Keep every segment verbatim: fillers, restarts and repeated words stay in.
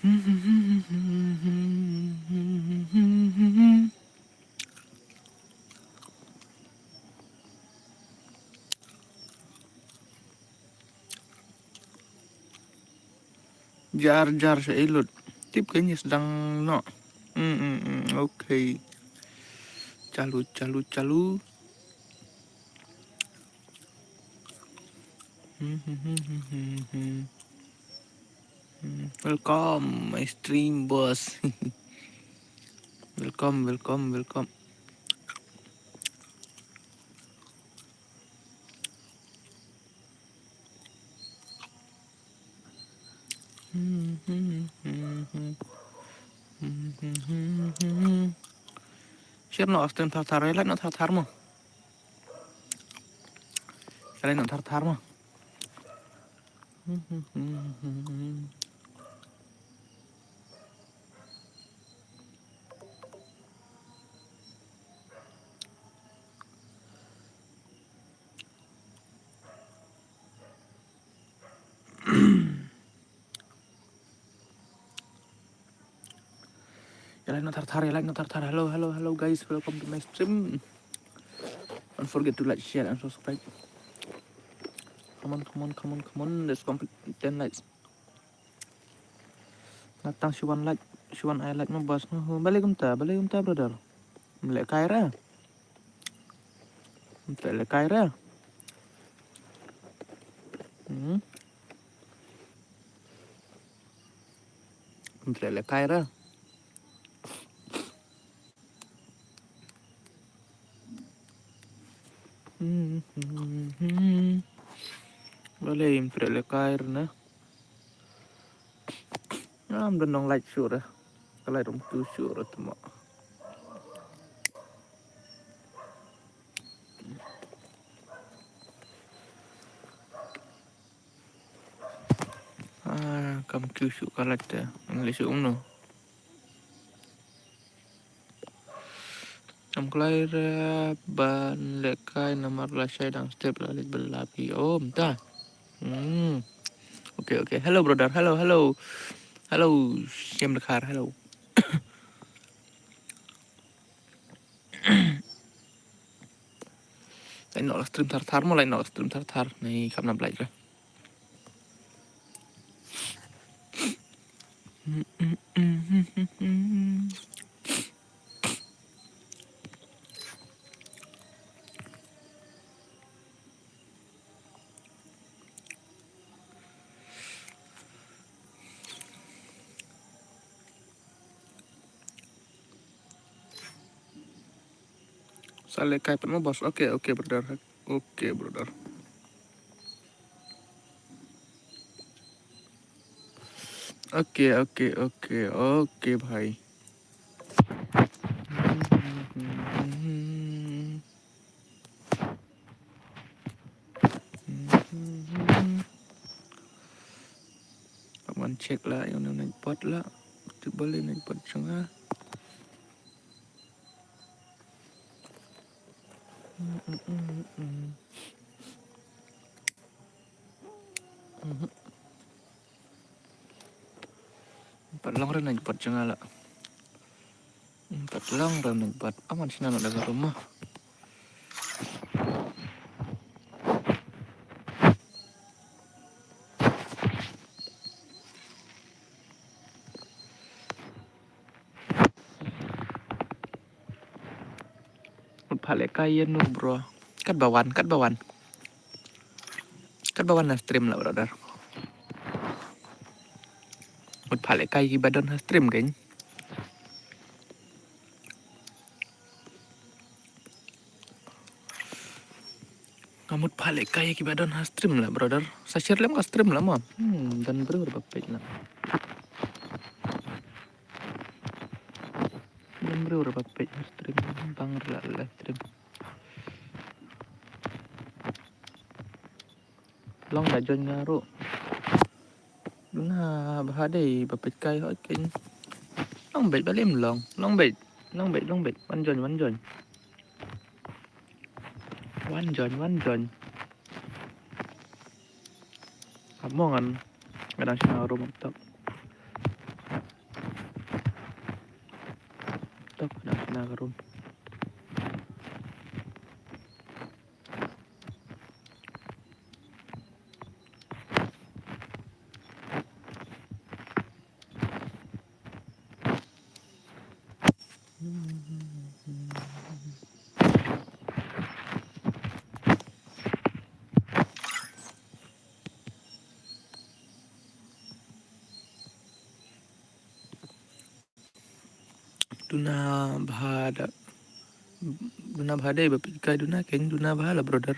Jar jar sha ilut. Tip ka nyis dang no. Hmm, hmm, hmm, okay. Chalu, chalu, chalu. Hmm, hmm, hmm, hmm, hmm, hmm. Hmm, welcome, my stream boss. Welcome, welcome, welcome. Share noh stream thar thar, like noh thar thar mo. Share noh thar thar mo. Ïa like noh thar thar, ïa like noh thar thar. Hello, hello, hello guys, welcome to my stream. Don't forget to like, share and subscribe. Come on, come on, come on, come on. Let's complete ten likes. Nga tang shi wan like, shi wan ai like mo boss. Balei kumta, balei kumta brother? Ym lehkai re. Ym lehkai re. Hmm. Ym lehkai re. Balei ym treh lehkai re na? Ngam don nong like shuh re. Ka like rum tu shuh re tma. Ah, kam kiew shuh ka like te. Ngi leh shuh kumno. Kam kloi re ban lehkai namar lashai dang step la leit bela phi. Oh, mynta. Hmm. Okay, okay. Hello brother. Hello, hello. Hello, Shem Dkhar. Hello. Lai noh la stream thar thar mo, lai noh la stream thar thar. Ni kam na blai ka. Sa lehkai pat mo boss. Okay, okay brother. Okay brother. Okay, okay, okay, okay bhai. Wan check la ïa u Nightbot la. Tip balei Nightbot jong nga. Pat long re Nightbot jong nga la. Pat long re Nightbot. Aman shna na daga rumah. Mut pha lehkai ïa no bro. Katba wan, katba wan. Katba wan na stream la brother. Mut pha lehkai kiba don ha stream kein. Nga mut pha lehkai kiba don ha stream la brother. Sa share lem ka stream la mo. Hmm, don briew ba peit la. Don briew ba peit ha stream bang la live stream. Long da join nga ruh. Duna ba ha dei ba peit kai hoi kein. Long beit ba lim long. Long beit. Long beit, long beit. Wan join, wan join. Wan join, wan join. Amo ngan nga dang shna room tok. room. Duna bha da, duna bha dei ba peit kai duna keng duna bha la brother.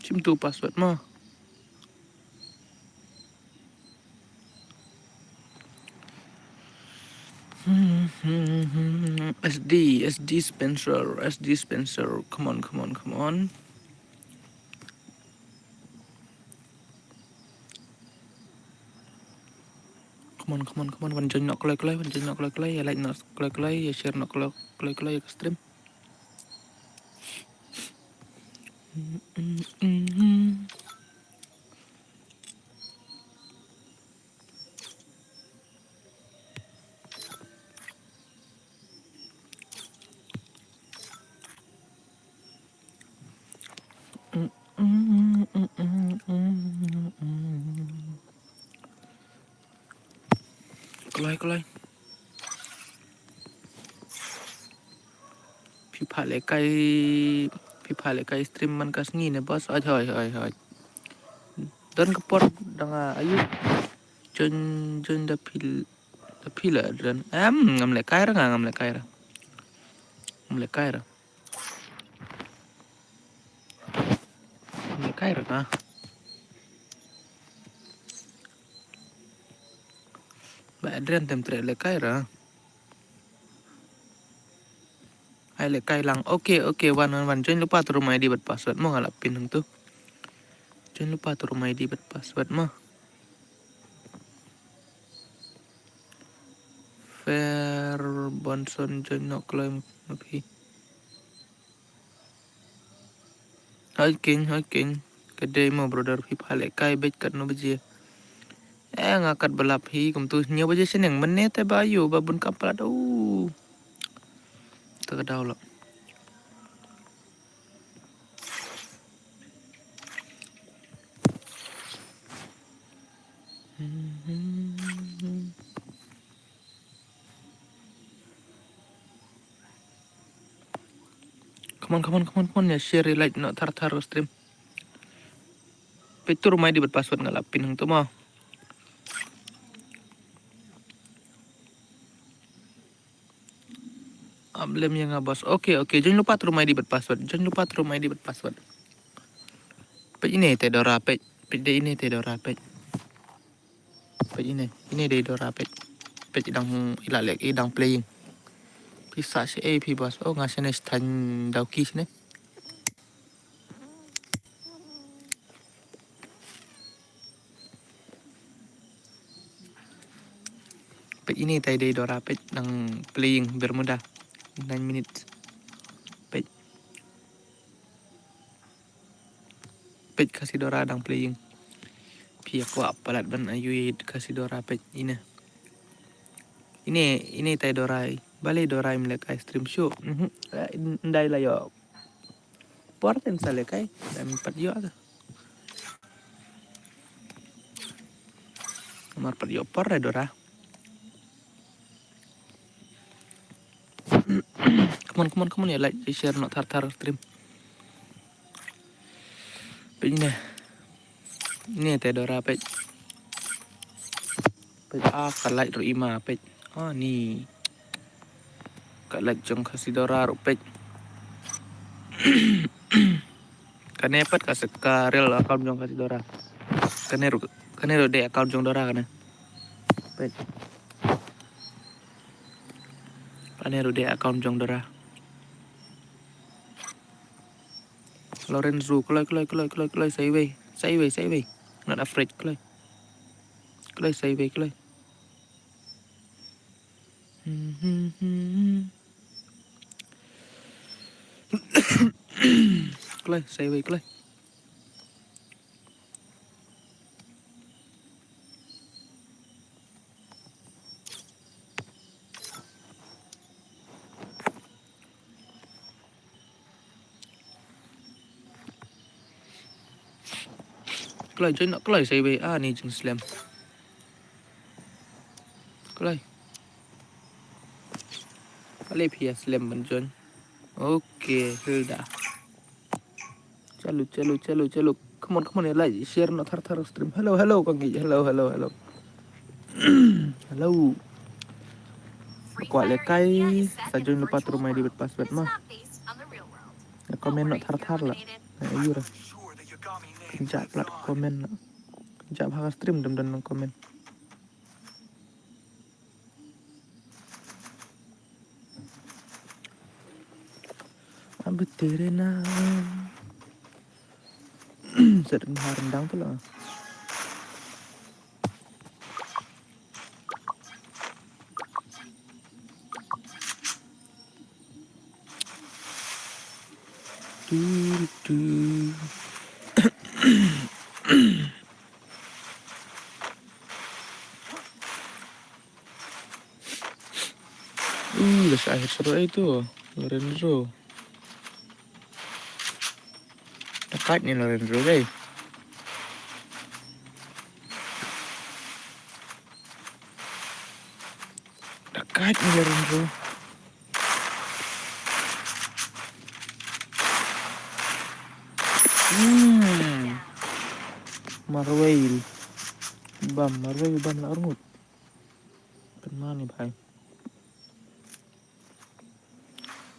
Shim tu password mo. S D, S D Spencer, S D Spencer. Come on, come on, come on. Come on, come on, come on. Wan join noh kloi kloi, wan join noh kloi kloi, ïa like noh kloi kloi, ïa share noh kloi kloi, ïa ka stream. Kloi, kloi. Phi phah lehkai, phi phah lehkai stream man ka sngi ne boss. Hoi, hoi, hoi, hoi. Don ka por dang, ah, ayu. Join, join da phi, da phi la don. Em, ngam lehkai ra nga, ngam lehkai ra. Ngam lehkai ra. Lehkai ra nga. Ba Adrian tem treh lehkai ra. Ai lehkai lang. Okay, okay, wan, wan, wan. Join lypa tu room I D bad password mo, nga la pin hangtu. Join lypa tu room I D bad password mo. Fair Bonson join noh kloi ma phi. Hoi keiñ, hoi keiñ. Ka dei mo brother, phi phah lehkai beit katno baje? Eh, nga kat ba lap hi kumtu hynñiew baje shaneng, mynne te ba ïoh ba bun kam palat. Uh. Te ka daw lah. Come on, come on, come on, come on. Ïa share, ïa like noh thar thar stream. Peit tu room I D bad password, nga la pin hangtu mo. Am lem ïa nga boss. Okay, okay. Join lypa tu room I D bad password. Join lypa tu room I D bad password. Peit ine te Dora peit. Peit dei ine te Dora peit. Peit ine. Ine dei Dora peit. Peit i dang i la leh i dang playing. Phi sah shaei phi boss. Oh nga shane sha thaiñ Dawki shane. Peit ine tai dei Dora peit dang playing Bermuda. Nine minutes. Peit. Peit Khasi Dora dang playing. Phi ïa kwah palat ban ïa ïeit Khasi Dora peit ine. Ine, ine tai Dora. Balei Dora im lehkai stream shuh. Mhm. Eh, ndai la ïoh por ten sa lehkai. Dang pat ïoh ta. Mar pat ïoh por re Dora. Come on, come on, come on, ïa like, ïa share noh thar thar stream. Peit ine. Ine te Dora peit. Peit ah ka like ruh i ma peit. Ah ni. Ka like jong Khasi Dora ruh peit. Kane pat ka se ka real account jong Khasi Dora. Kane ruh, kane ruh dei account jong Dora kane. Peit. Ane ruh dei account jong Dora. Lorenzo, kloi, kloi, kloi, kloi, kloi, sa iwei, sa iwei, sa iwei. Not afraid, kloi. Kloi, sa iwei, kloi. Kloi, sa iwei, kloi. Kloi, join noh, kloi, sa iwei, ani jingslem. Kloi. Ale phi ïa slem ban join. Okay, Hilda. Chalu, chalu, chalu, chalu. Come on, come on, ïa like, share noh thar thar stream. Hello, hello, kong ki. Hello, hello, hello. Hello. Kwah leh kai, sa join lypa, true my debit password mo. Ïa comment noh thar thar la. Ïa ïura. Jap plat comment noh. Jap ha ka stream dam dam nang comment. Ab tere naam se rendang tu lah. Tu, tu. Uh, da shah headshot ai tu, Lorenzo. Da kait ni Lorenzo dei. Da kait ni Lorenzo. Hmm. Marwei. Bam, marwei bam la arngut. Kynmaw ni bhai.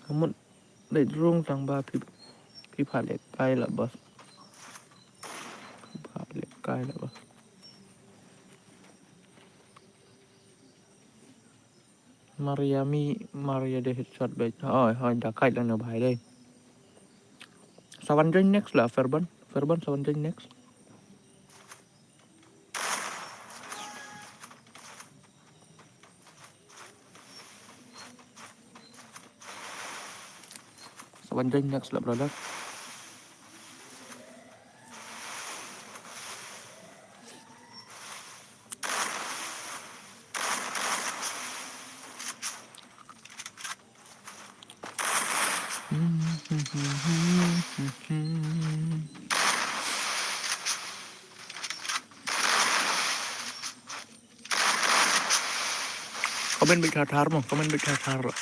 Ka mut leit rung tang ba phi, phi phah leh kai la bas. Phi phah leh kai la bas. Mariami, Maria de headshot bait. Hoi, hoi, da kait lang na bhai dei. Sa wan join next la, Fairburn. Fairburn, sa wan join next. Sa wan join next la, brother. Comment beit thar thar mo, comment beit thar thar.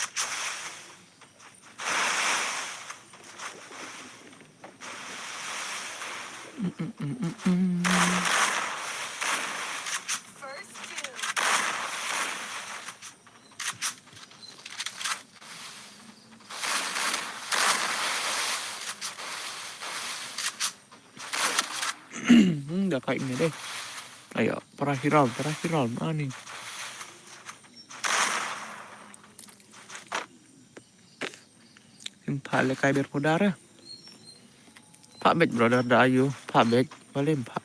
Hmm, da kait ni dei. Ayo, para hiral, para hiral, ani. Ym phah leh kai Bermuda re. Phah beit brother da ayu, phah beit, balei ym phah.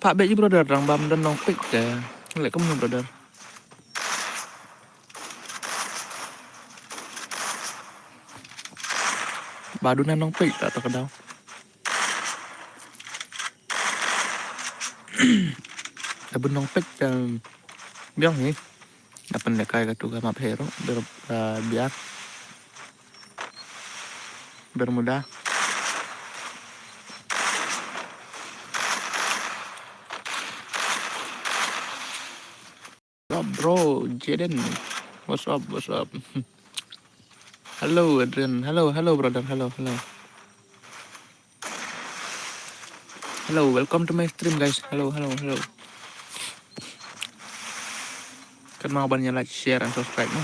Phah beit brother, dang bam don nongpeit te. Leh kumno brother. Ba duna nongpeit ta ta ka daw. Ka bun nongpeit, em, biang hi. Da pynlehkai katu ka map hero, ber, eh, biar. Bermuda. What's up, bro? Jaden. What's up? What's up? Hello, Adrian. Hello, hello, brother. Hello, hello. Hello, welcome to my stream, guys. Hello, hello, hello. Kynmaw ban ïa like, share and subscribe mo.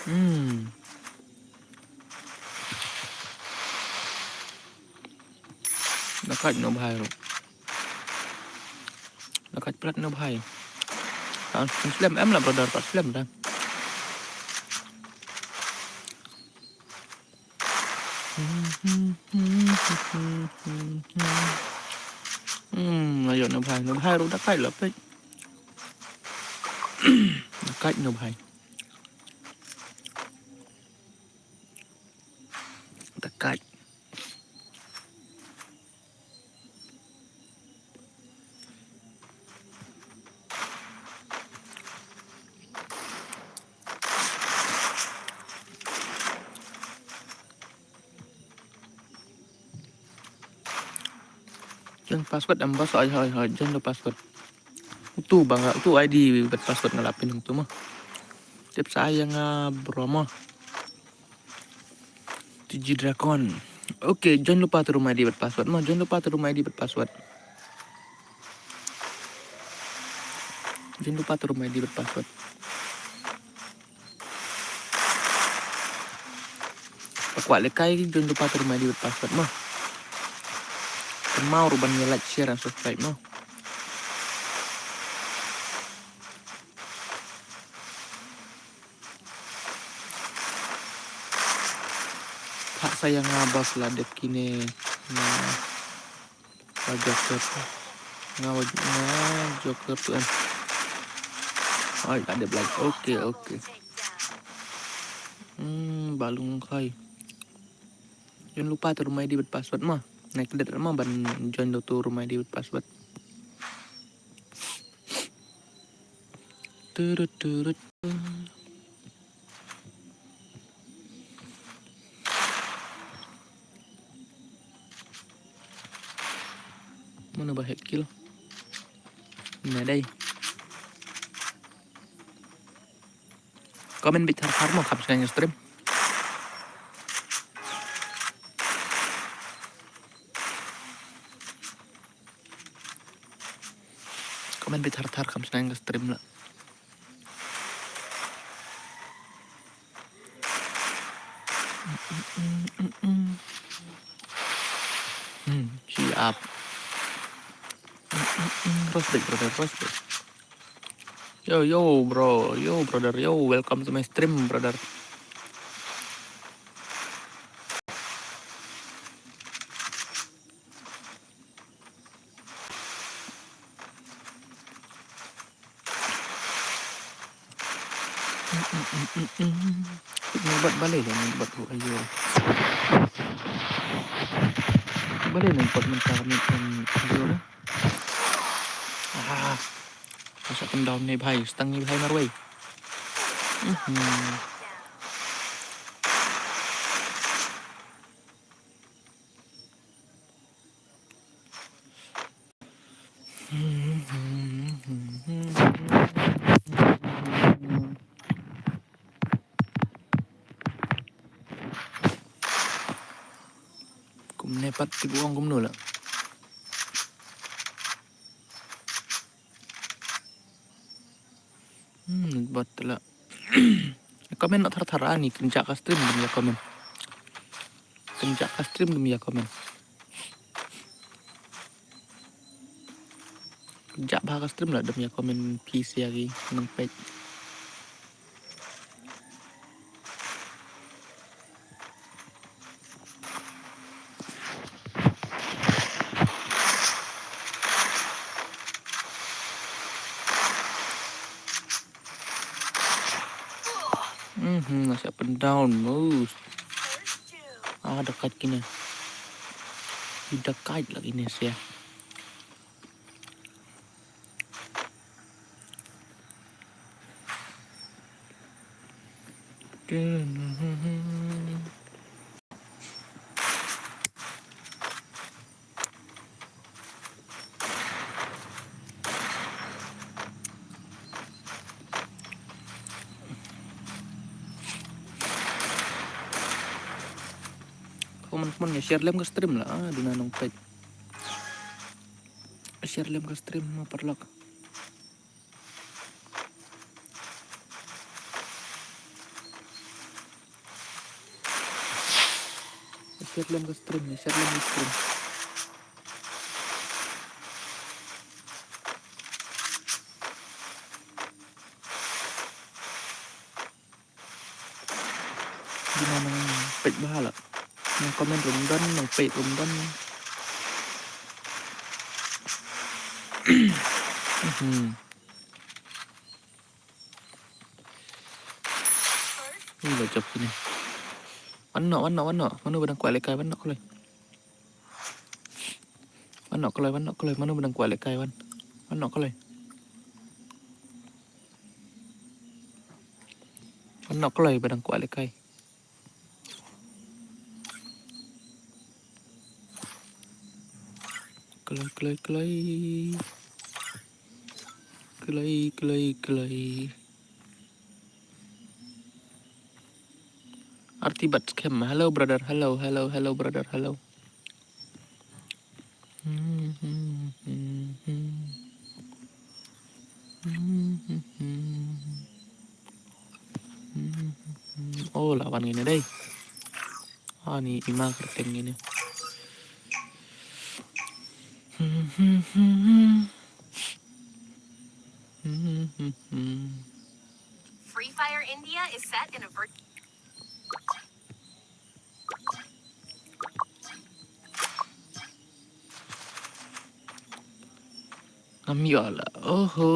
Hmm. Na kait no bhai ro. Na kait plat no bhai. Kan slem em la brother, pat slem da. Hmm, ayo no bhai, no bhai ro da kait la peit. Na kait no bhai. Da kait. Join password em boss, hoi hoi hoi, join lo password. Utu bang, utu I D bad password nga la pin hangtu mo. Tip sa ïa nga bro mo. T G Dragon. Okay, join lypa tu room I D bad password mo. Join lypa tu room I D bad password. Join lypa tu room I D bad password. Ba kwah lehkai, join lypa tu room I D bad password mo. Kynmaw ruh ban ïa like, share and subscribe mo. Phah sa ïa nga boss, la dep kine na ba joker. Nga wa, nga joker tu em. Oi, la dep like. Okay, okay. Hmm, balung khai. Join lypa tu room I D bad password mo. Nai kdet mo ban join lo tu room I D bad password. Turut, turut. Mano ba head kill? Nga dei. Comment beit thar thar mo, kham shngaiñ ka stream. Comment beit thar thar, kham shngaiñ ka stream la. Hmm, cheer up. Respect, brother, respect. Yo, yo, bro, yo, brother, yo, welcome to my stream, brother. Neighbor balei la neighbor ruh ayo. Balei neighbor mynta mynta ayo na. Ah. Masa pyndown ne bhai, stang ne bhai marwei. Mhm. Kumne pat tip u ong kumno la. Hmm, bot la. Comment noh thar thar, ani kynjah ka stream dum ïa comment. Kynjah ka stream dum ïa comment. Kynjah bha ka stream la dum ïa comment please ïa ki nongpeit. Mhm, nasa up and down, moose. Ah, dekat kine. Dekat lagi ni sia. Khmon khmon ïa share lem ka stream la, ah, duna nongpeit. Share lem ka stream ma paralok. Share lem ka stream, share lem ka stream. peit bha la. Nang comment ruh ym don, nang peit ruh ym don. Mhm. Ui, la jop kine. Wan noh, wan noh, wan noh. Mano ba dang kwah lehkai, wan noh kloi. Wan noh kloi, wan noh kloi. Mano ba dang kwah lehkai, wan. Wan noh kloi. Wan noh kloi ba dang kwah lehkai. Kloi, kloi, kloi. Kloi, kloi, kloi. Arti bat skhem. Hello, brother. Hello, hello, hello, brother. Hello. Oh, la wan ngin dei. Ani ima kerteng ini. Free Fire India is set in a vir- Ngam ïoh la. Oho,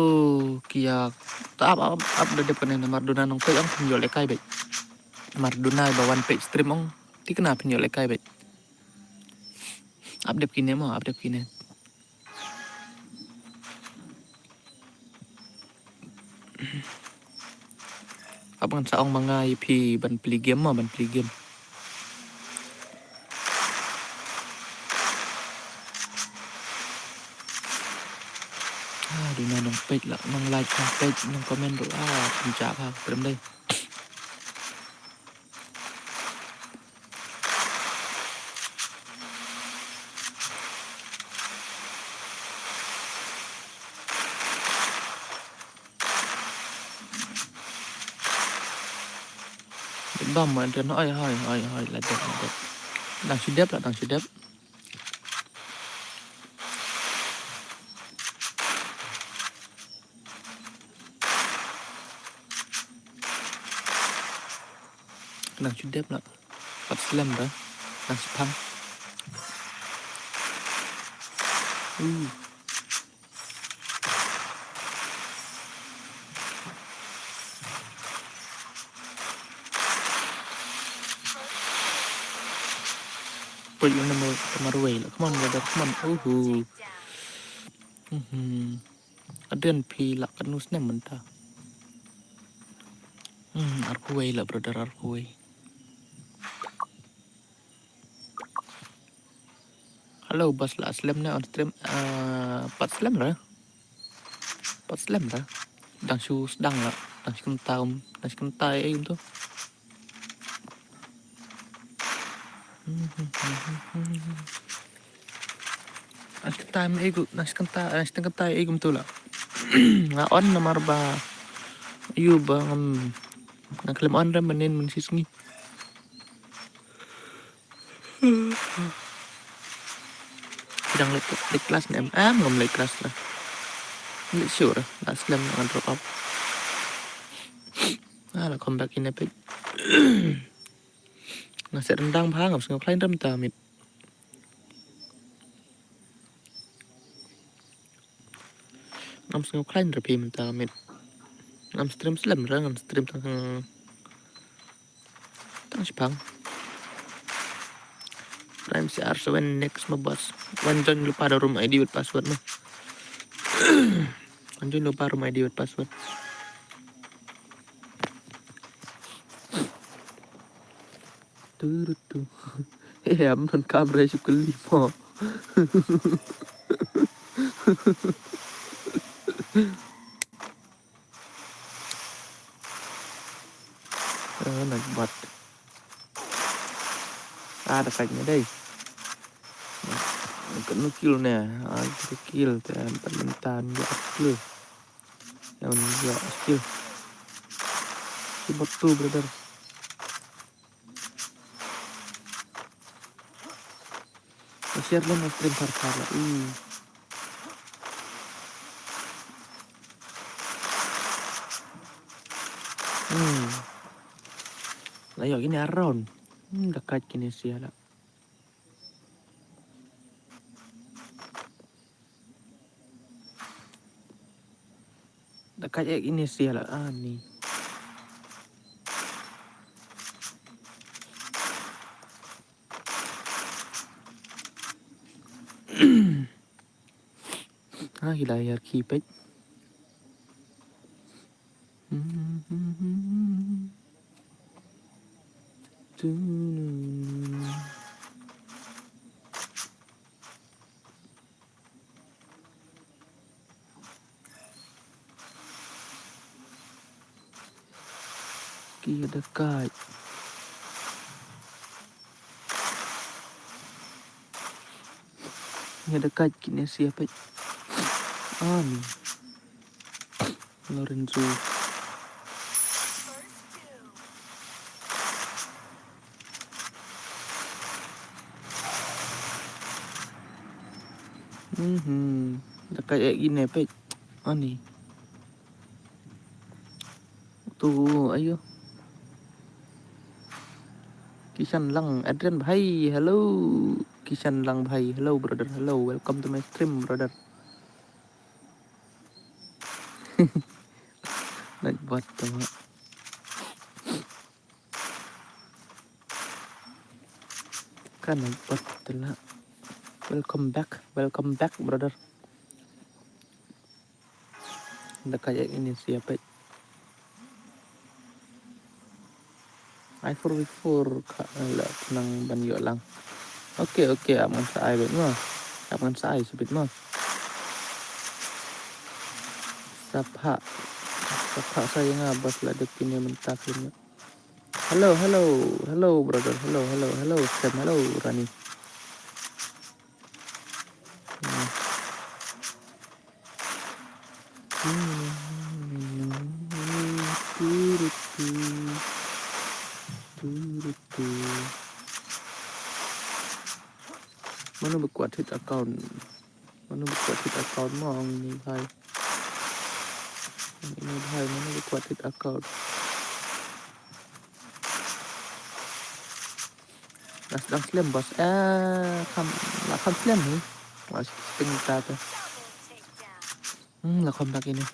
kiak. Ta ap, ap, ap da dep kane namar duna nong peit ong phin ïoh lehkai beit. Namar duna ba wan peit stream ong. Ti kane phin ïoh lehkai beit. Ap dep kine mo, ap dep kine. Ap ngan sa ong ma nga ïa phi ban plie game mo, ban plie game. Ah, duna nong peit la, nong like, nong peit, nong comment ruh. Ah, pynjah ha, prem dei. Bam ma den, oi, oi, oi, oi, la dep, la dep. Dang shu dep la, dang shu dep. Nang shu dep la. Pat slem da. Nang shu phang. Uh. Put you number, number way. Come on, brother. Come on. Uhu. Mhm. Aden phi la katno snem mynta. Hmm, arphew wei la, brother, arphew wei. Hello, bas la slem ne on stream, ah, pat slem ra. Pat slem ra. Dang shu sdang la, dang shu kynta um, dang shu kynta ei um to. Nang shu kynta ei gu, nang shu kynta, nang shu kynta ei gum tu la. Nga on namar ba ïoh ba ngam, nga khlem on re mynnin mynshisngi. Dang late, late class ne em? Em, ngam late class la. Late sure, la slem nga drop out. Ah, la come back in epic. Nga set rendang bha, ngam sngewkhlaiñ re mynta mit. Ngam sngewkhlaiñ re phi mynta mit. Ngam stream slem re, ngam stream tang, tang shipang. Prime C R seven next mo boss. Wan join lypa da room I D with password mo. Wan join lypa room I D with password. Turutu. Eh, am non kamera shu kylli mo. Eh, nak bat. Ah, da kait ne dei. Ka nu kill ne. Ah, ka kill te, empat mentan ya kill. Em ya kill. Keyboard tu, brother. Share lem stream thar thar la. Hmm. Hmm. La ïoh kine around. Hmm, da kait kine sia la. Da kait eh kine sia la ani. Ha, ki la ïar ki peit. Ki da kait. Ngi da kait kine sia peit. Ani. Lorenzo. Mhm. Da kait eh kine peit. Ani. Tu ayo. Kishan Lang, Adrian bhai, hello. Kishan Lang bhai, hello brother, hello. Welcome to my stream, brother. Naik bot tu. Kan naik bot tu la. Welcome back, welcome back, brother. Da kait eh kine sia peit. Ai four by four ka la nang ban ïoh lang. Okay, okay, ap ngan sa ai beit mo. Ap ngan sa ai sa beit mo. Sa phah. Sa phah sa ïa nga bad la dep kine mynta kine. Hello, hello, hello brother, hello, hello, hello Sam, hello Rani. Hmm. Mano ba kwah thied account? Mano ba kwah thied account mo, ong ini bhai. Ong ini bhai, mano ba kwah thied account? Las dang slem bos. Eh, kham, la kham slem hi. Wah, sting ta te. Hmm, la kham bak ini.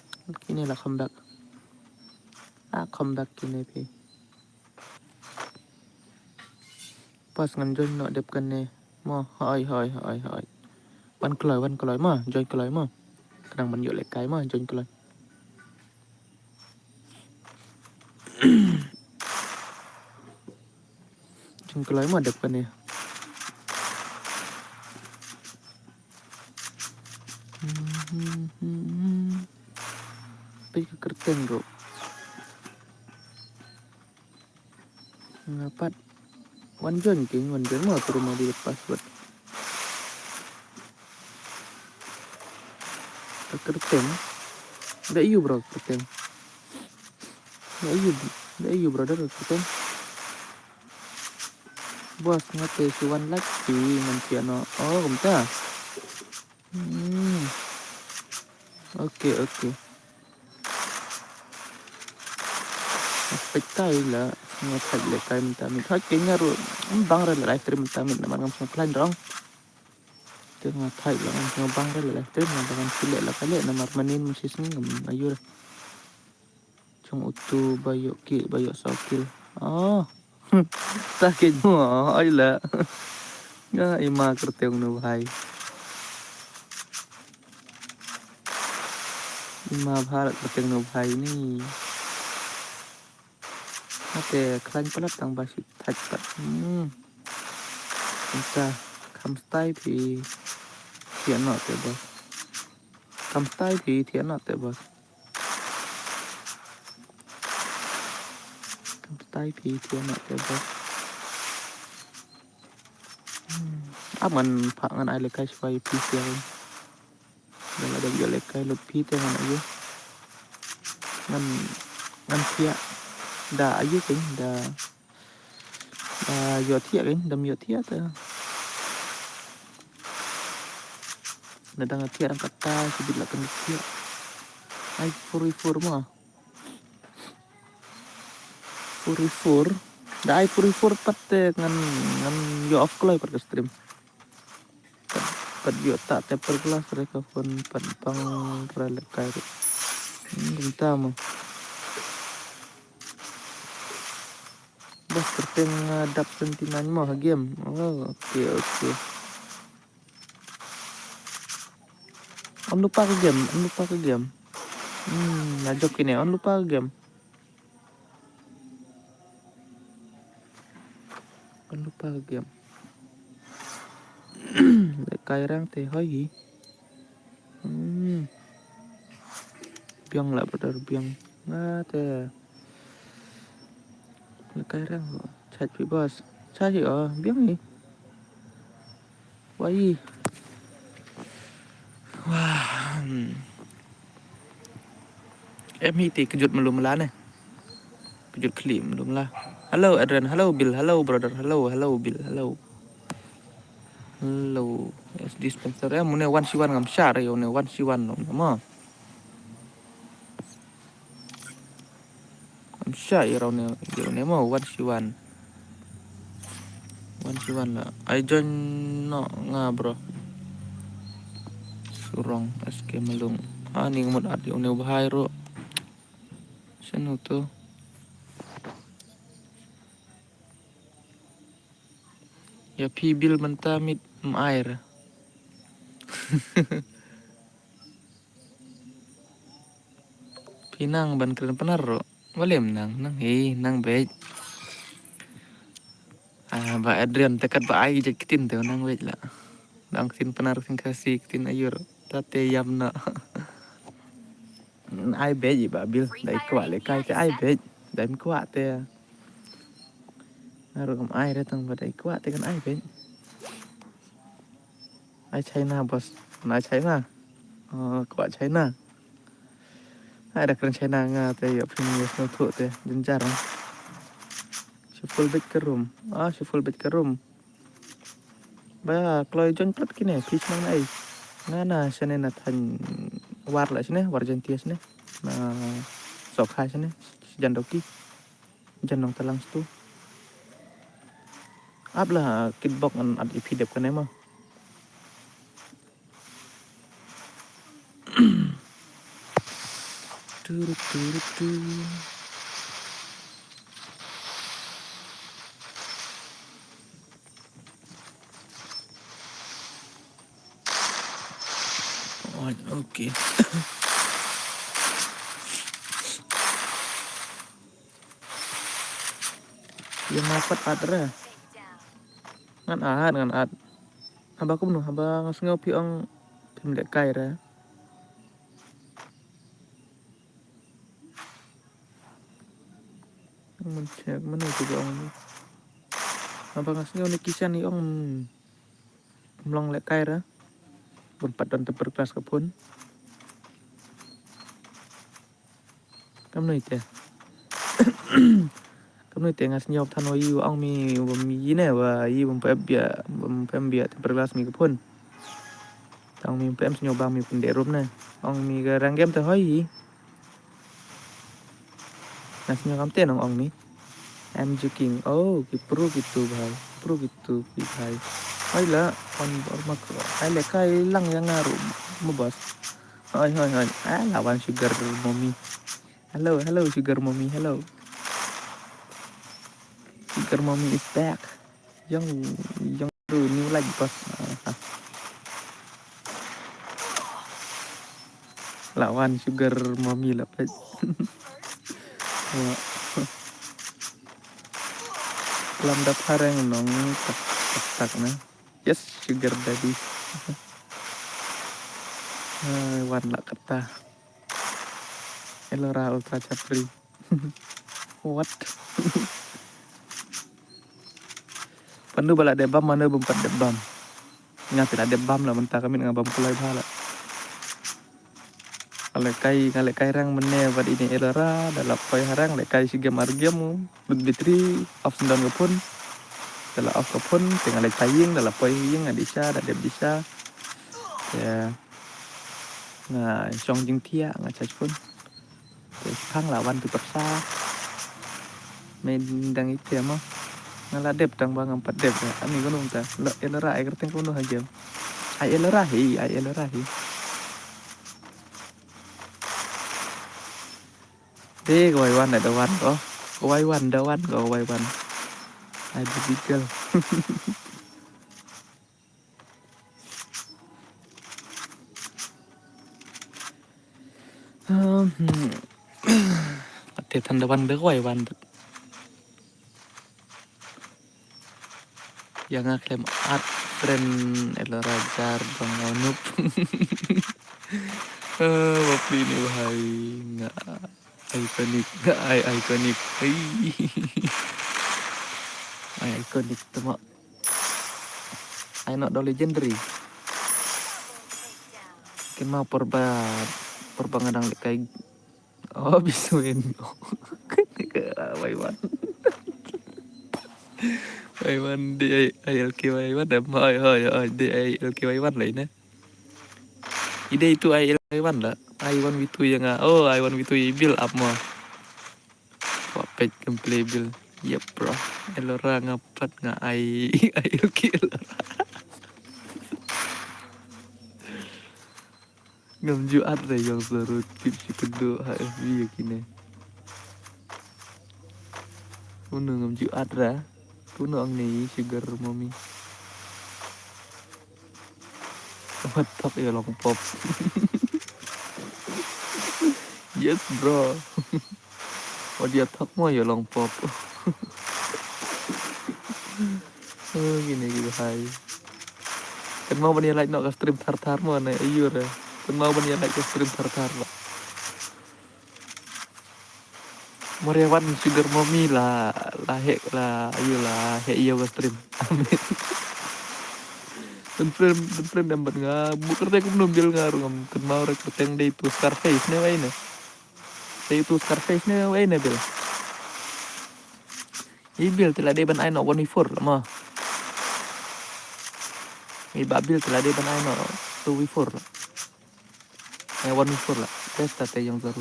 Ini la kham bak. La kham bak ini phi. Pas ngan join noh dep kane. Mo, hoi, hoi, hoi, hoi. Wan kloi, wan kloi mo, join kloi mo. Khnang ban ïoh lehkai mo, join kloi. Join kloi mo dep kane. Peit ka kyrteng ruh. Nga pat. Wan join keiñ, wan join mo, turu ma di password. Ka kyrteng. Da ïoh bro kyrteng. Da ïoh, da ïoh bro da kyrteng. Bos nga te shu wan like phi ngan phi ano. Oh, kumta. Hmm. Okay, okay. Peit kai la, nga thait lehkai mynta miet. Thait keiñ nga ruh, ym bang re la live stream mynta miet namar ngam shym khlaiñ rong. Te nga thait la ngam shym bang re la live stream, nga ba ngan shu leh la ka leh namar manin mynshisngi ngam aiu re. Jong utu ba ïoh ki, ba ïoh saw kill. Oh. Ta keiñ mo, oi la. Nga ima kyrteng nu bhai. Ima bha la kyrteng nu bhai ni. Ate khlaiñ palat tang ba shi thait pat. Hmm. Kumta kham stai phi. Phi ano te bos. Kham stai phi, phi ano te bos. Kham stai phi, phi ano te bos. Hmm. Ap ngan phah ngan ai lehkai shuwa ïa phi shuwa. Da la dep ïoh lehkai lut phi te ngan aiu. Ngan, ngan thiah. Da aiu keiñ, da, da ïohthiah keiñ, dam ïohthiah te. Da dang thiah dang kata, ki bit la kan thiah. Ai four v four mo. Four v four. Da ai forty-four pat te ngan, ngan ïoh off kloi pat ka stream. Pat, pat ïoh ta tempered glass re ka phone pat bang ra lehkai re. Hmm, kumta mo. Bas terpeng, uh, dap twenty-nine mo ha game. Oh, okay, okay. Ym lupa ka game, ym lupa ka game. Hmm, na jop kine, ym lupa ka game. Ym lupa ka game. Lehkai rang te hoi hi. Hmm. Biang la brother biang. Nga te. Lehkai rang. Chat pi bas. Chat hi oh, biang hi. Wai. Wah. Hmm. Em hi te kejut malu mela ne. Kejut khlieh malu mela. Hello Adrian, hello Bill, hello brother, hello, hello Bill, hello. Hello. Yes, dispenser. Em une one C one ngam shah re, une one C one no mo. Ngam shah ïa une, ïa une mo, one C one. One C one la. Ai join noh nga bro. Surong S K Malung. Ani ngamut at ïa une u bhai ruh. Shano to. Ïa phi Bill mynta mit ym ai re. Phi nang ban kren Pnar ruh. Balei ym nang, nang hi, nang beit. Ah, ba Adrian te kat ba ai ki jait ktien te nang beit la. Nang ktien Pnar, ktien Khasi, ktien aiu ruh. Ta te ïam noh. Ai beit i ba Bill, da i kwah lehkai te ai beit. Da im kwah te. Nga ruh kam ai re tang ba da i kwah te kan ai beit. Ai China boss. Kan ai China. Oh, kwah China. Ai da kren China nga te ïoh phi ïoh sngewthuh te. Jynjar. Shu full beit ka room. Ah, shu full beit ka room. Ba kloi join pat kine, phi shnong na ei. Nga na shane na thaiñ War la shane, War Jaiñtia shane. Na Sokha shane, Jan Doki. Jan Nongtalang stu. Ap la kitbok ngan ap ïa phi dep kane mo. Turu, turu, tu. Oh, okay. Ïa nga pat at re. Ngan at, ngan at. Haba kumno, haba nga sngew phi ong phim lehkai re. Ngan check mano ki ong. Haba nga sngew ne Kishan i ong. Ym long lehkai re. Bun pat don tempered glass ka phone. Kamno ite. Kamno ite nga sñiaw than wa i ong mi bym i ne wa i bym pep bia bym pep bia tempered glass mi ka phone. Tang mi pep sñiaw bang mi pynde rup ne. Ong mi ka rang game te hoi i. Nga sñiaw kam te nong ong mi. I'm joking. Oh, ki pro kitu bhai. Pro kitu ki bhai. Hoi la, on bor mak. Ai le kai lang yang ngaru mo boss. Hoi hoi hoi. Ah, lawan sugar mommy. Hello, hello, sugar mommy, hello. Sugar mommy is back. Young, young, new light boss. Lawan sugar mommy la pet. Lam da pareng nong tak tak tak na. Yes, sugar daddy. Ai, wan la kata. Elora Ultra Chapri. What? Pandu ba la dep bam, mano bym pat dep bam. Nga te la dep bam la mynta ka min nga bam kulai bha la. Nga le kai, nga le kai rang mene bad ine Elora, da la poi harang le kai shi game ar game, lut bitri, off sendon ka phone. Da la off ka phone, te nga le kai ying, da la poi ying, nga disha, da dep disha. Ya. Nga shong jingthiah, nga charge phone. Te phang la wan tu persa. Main dang ite mo. Nga la dep tang ba ngam pat dep. Ani ko nung ta. Lo Elora ai kyrteng ko nung ha game. Ai Elora hi, ai Elora hi. Dei ko wai wan da wan ko. Ko wai wan da wan ko wai wan. Ai di bigel. Ate than da wan da ko wai wan. Ïa nga khlem add friend Elora jar bang nga nup. Bapli ni bhai nga iconic, nga ai iconic. Ai iconic tama. Ai not the legendary. Kynmaw por ba por ba nga dang lehkai. Oh, biswin. Wai wan. Wai wan di ai ai L K wai wan da. Oi oi oi di ai L K wai wan lai ne. Ide itu ai L K wai wan la. Ai wan witu yang ah. Oh, ai wan witu i build up mo. Wa pet gameplay build. Yep bro. Elora nga pat nga ai ai L K Elora. Ngam ju at re yong sorut tip shi kedu ha F B ya kine. Uno ngam ju at re. Uno ang ni sugar mommy. What talk ya long pop. Yes bro. Audio thok mo ïa long pop. Oh, kine ki bhai. Kynmaw ban ïa like noh ka stream thar thar mo ne ayu re. Kynmaw ban ïa like ka stream thar thar mo. Mar ïa wan sugar mommy la la heh la ayu la heh ïa ka stream. Amen. Dun friend dun friend em bad nga buk kyrteng kumno bil nga ruh ngam kynmaw re kyrteng dei tu Scarface ne wei ne. Te itu Scarface ne wei ne bil. I bil te la dei ban ai noh one v four la ma. I ba bil te la dei ban ai noh two v four la. Eh, one v four la. Best ta te yang zaru.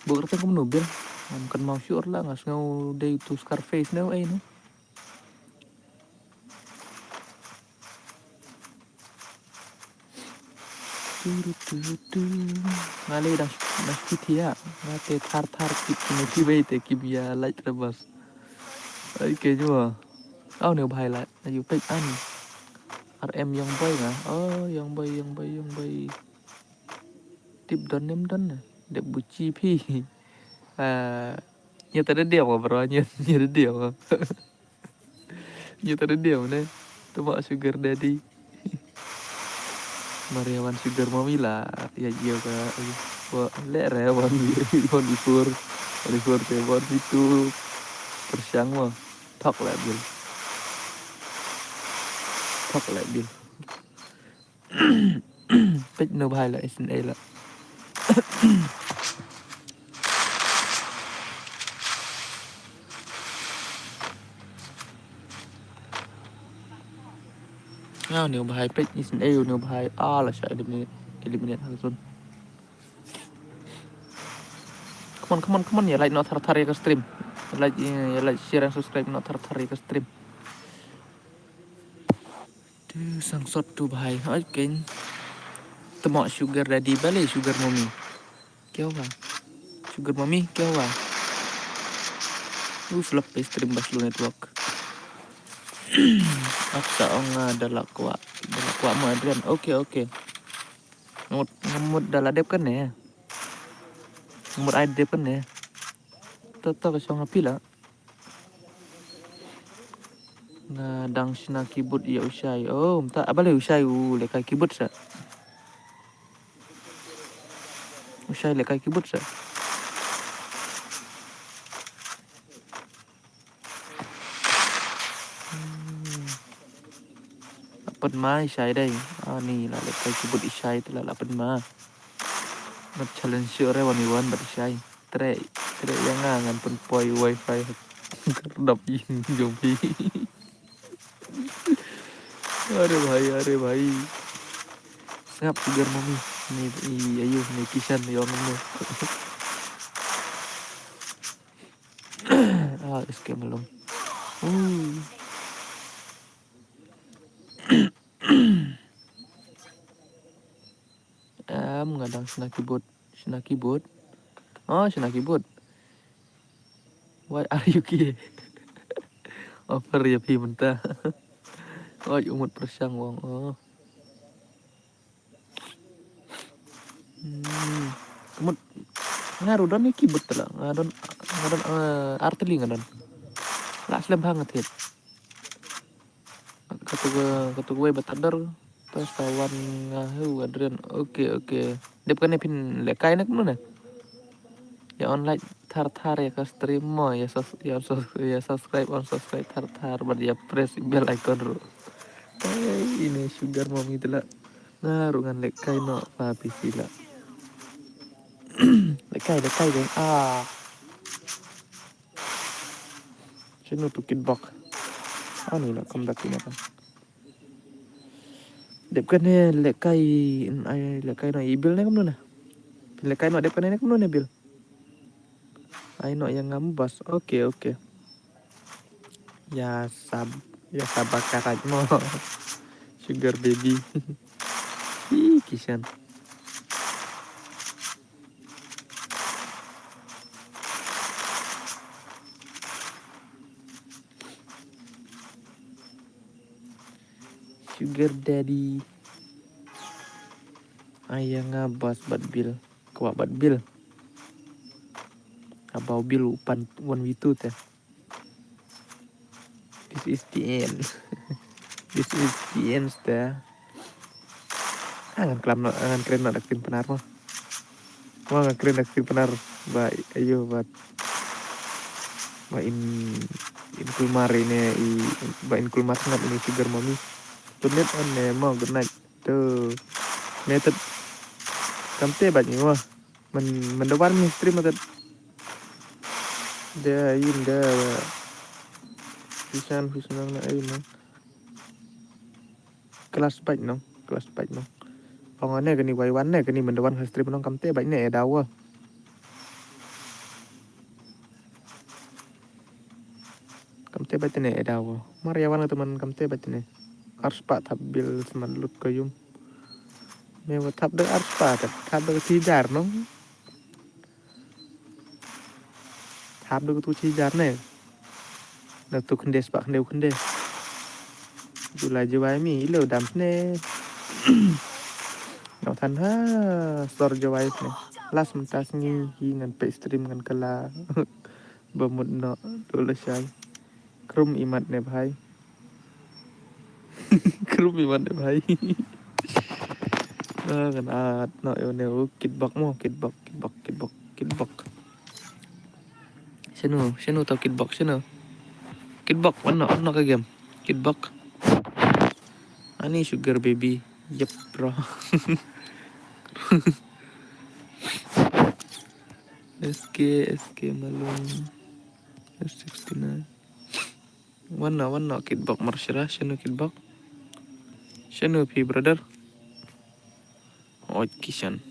Buk kyrteng kumno bil. Ngam kynmaw shuh la nga sngew dei itu Scarface ne wei ne. Nga lei dang dang shu thiah nga te thar thar kit kine kiwei te kim ïa lait rebas. Ai ke jua. Au ne bhai lait na yu pek an. R M Young Boy nga. Oh Young Boy Young Boy Young Boy. Tip don nem don na dep buchi phi. Ah, nya ta da dia ma bro nya nya da dia ma. Nya ta da dia ma ne. Tama sugar daddy. Mariawan sugar mommy la ya jia ka. Wa le re wan wan ipur wan ipur te wan itu. Tersiang ma. Thok la bil. Thok la bil. Peit no bhai la S N A la. Nga ne bhai peit S N A ne bhai a la sha eliminate eliminate ha zone. Come on, come on, come on, ïa like noh thar thar ïa ka stream. Ïa like, ïa like, share and subscribe noh thar thar ïa ka stream. Tu sangsot tu bhai. Oi ken. Temo sugar daddy bale sugar mommy. Kya hua? Sugar mommy kya hua? Uf lap pe stream ba slow network. Ap sa ong ah, da la kwah da la kwah mo Adrian. Okay okay. Ngamut ngamut da la dep kan ne. Ngamut ai dep kan ne. Ta ta ka shong api la. Nga dang shna keyboard ïa u Shai. Oh, mynta aba le u Shai u lehkai keyboard sa. U Shai lehkai keyboard sa. Hmm. Apat mai Shai dai. Ani la lehkai keyboard i Shai te la la apat ma. Ngat challenge sure wan i wan bad i Shai. Trei, trei ïa nga ngan pynpoi wifi. Kardap ïing jong phi. Are bhai, are bhai. Sngap sugar mommy. Ni i ayu ni Kishan yong ni. Ah, S K Malung. Hmm. Em, nga dang shna keyboard. Shna keyboard. Oh, shna keyboard. Why are you here? Offer ïa phi mynta. Oi, u mut pyrshang wang. Oh. Hmm. Ka mut nga ruh don ïa keyboard te la. Nga don, nga don, eh, ar tylli nga don. La slem bha nga thied. Katu ka, katu kawei ba ta der. Ta sa wan nga hu Adrian. Okay, okay. Dep kane phin lehkai ne kumno ne? Ïa on like thar thar ïa ka stream mo, ïa sus-, ïa sus-, ïa subscribe, unsubscribe thar thar bad ïa press bell icon ruh. Ai, ine sugar mommy te la. Nga ruh ngan lehkai noh pa P C la. Lehkai, lehkai deh. Ah. Shano tu Kitbok? Ani la come back ine kan. Dep kane lehkai, ai lehkai noh i Bill ne kumno ne? Lehkai noh dep kane ne kumno ne Bill? Ai noh ïa ngam bas. Okay, okay. Ïa sab, ïa saba karat mo. Sugar baby. Ih, Kishan. Sugar daddy. Ai ïa nga bas bad Bill. Kwah bad Bill. Abau Bill u pan one v two te. This is the end. This is the end te. Ah, ngan klam noh, ngan kren noh da ka ktien Pnar mo. Mo ngan kren da ka ktien Pnar ba ayo ba, ba in, in kulmar ine i, ba in kulmar sngap ine sugar mommy. Good night on ne mo, good night. To. Ne tet. Kamte bad ni mo. Men, men da wan mi stream tet. Da yin da. Bisan, bisan na ai mo. Kelas bad no, kelas bad no. Ong ane kani wai wan ne kani men da wan ha stream no kamte bad ne e dawa. Kamte bad ne e dawa. Mar ïa wan teman kamte bad ne. Arspah thap bil seman lut ko yum. Me wa thap de arspah thap de tijar no. Thap de tu tijar ne. Da tu khynde spah khynde khynde. Jula jawai mi ilo dam ne. Nau than ha sor jawai ne. Last mynta sngi hi ngan pek stream ngan kala. Ba mut no dole shai. Krum imat ne bhai. Krum imat ne bhai. Ah, kan at no yo ne u Kitbok mo, Kitbok, Kitbok, Kitbok, Kitbok. Shano, shano tau Kitbok, shano. Kitbok, wan no, wan no ka game. Kitbok. Ani sugar baby. Yep, bro. S K, S K Malung. S sixty-nine. Wan na, wan na, Kitbok marshira, shano Kitbok. Shano phi, brother. Oi, Kishan.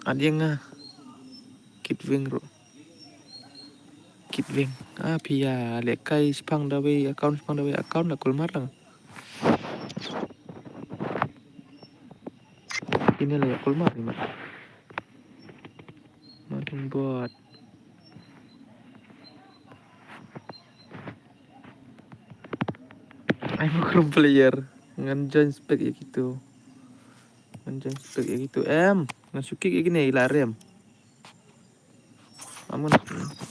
Adiang nga. Kitwing ro. Kitwing. Ah, phi ïa lehkai spang da wei account, spang da wei account da kulmar lang. Ini lah ya kulmar ni mat. Makin buat. I'm a Chrome player. Ngan join spec ya gitu. Ngan join spec ya gitu. Em, ngan sukik ya gini, ila rem. Amun,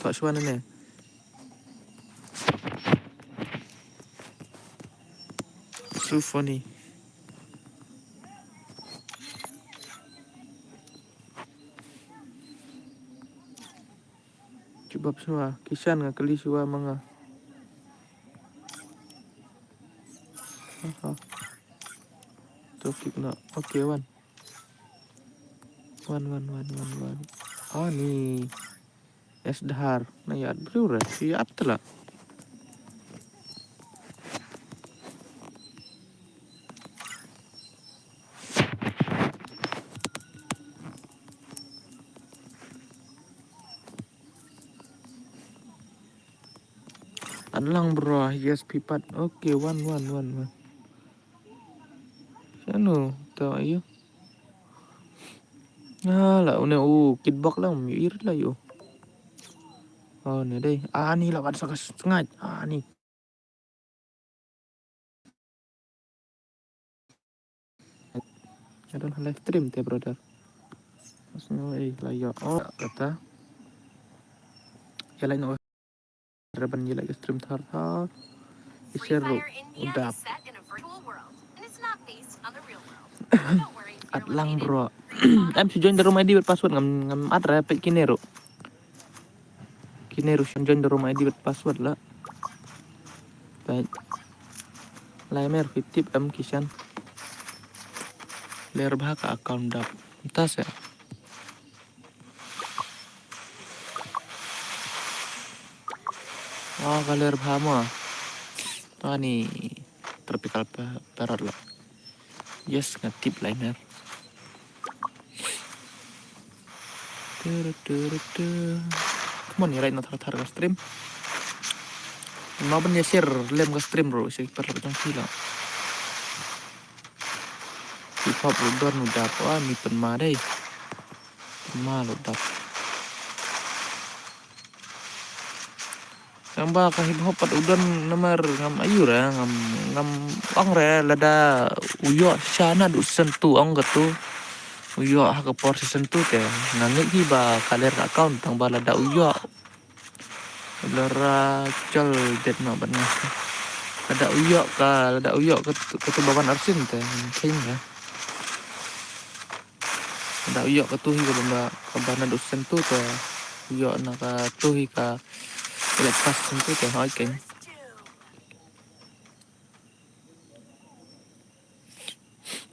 tak suan ini. So funny. Jubab shuwa, Kishan nga kylli shuwa ma nga. Aha. To kik na. Okay, wan. Wan, wan, wan, wan, wan. Ani. Es dhar. Na ïa briew re. Ïa tla. Lang bro, yes pipat. Okay, one, one, one, one. Shano, to ayo. Ah, la, une u kitbok lang, yu ir la yu. Oh, ne dei. Ah, ni la wat sa ka sngaid. Ah, ni. I don't have live stream te, brother. Mas no, eh, la yu. Oh, kata. Ya, la no. Reban ïa la ka stream thar thar. I share ruh u dap. At lang bro. Em shu join the room I D with password, ngam ngam at ra peit kine ruh. Kine ruh shu join the room I D with password la. Peit. Lai mer phi tip em ki shan. Ler bha ka account dap. Mynta se. Oh, ka ler bha mo. Ani tropical pa-, parrot la. Yes, nga tip lai mer. Turu, turu, tu. Come on, ïa right na thar thar ka stream. Ma ban ïa share lem ka stream bro, share per la jong phi la. Hip hop ruh don u dap, wa mi pynma dei. Pynma ruh dap. Tang ba ka hip hop pat u don namar ngam ayu re, ngam, ngam ong re lada u ïoh sha naduh season two ong katu. U ïoh ha ka por season two te. Nga ngeit hi ba ka ler ka account tang ba lada u ïoh. Lada ra chol det no ban nga. Lada u ïoh ka, lada u ïoh katu, katu ba wan arsien te. Khein re. Da u ïoh katu hi kaba, kaba naduh season two te. U ïoh na katu hi ka elite pass season two te, hoi keiñ.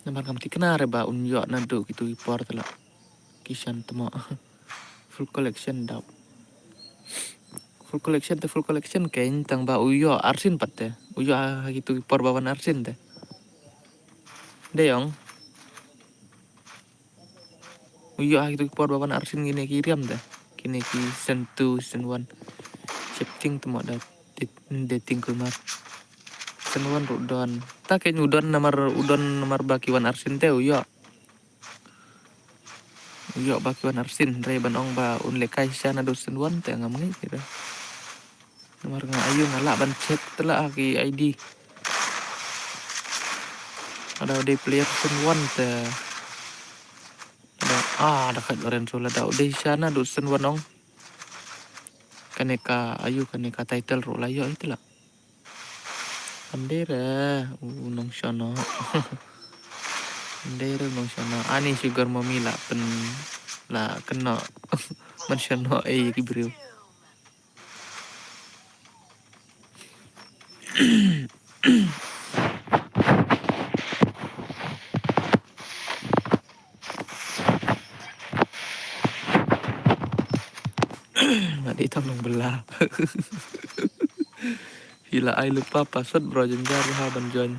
Namar kam thikna re ba un ïoh naduh kitu ki por te la. Ki shan te mo. Full collection dap. Full collection te full collection keiñ tang ba u ïoh arsien pat te. U ïoh ha kitu ki por ba wan arsien te. Dei ong. U ïoh ha kitu ki por ba wan arsien kine ki riam te. Kine ki season two, season one. Shifting te mo da dating kulmar. Season one ruh don. Ta keiñ u don namar, u don namar ba ki wan arsien te u ïoh. U ïoh ba ki wan arsien, re ban ong ba un lehkai sha naduh season one te ngam ngeit ki re. Namar nga ayu nga lah ban check te la ha ki I D. Lada u dei player season one te. Da, ah, da khat Lorenzo lada u dei sha naduh season one ong. Kane ka ayu kane ka title ruh la ïoh hi te la. Ym dei re u nongshonok. Ym dei re u nongshonok. Ani sugar mommy la pyn, la kynnoh. Mynshonok ei ki briew. Nga dei tang nongbylla. Phi la ai lypa password bro, jynjar bha ban join.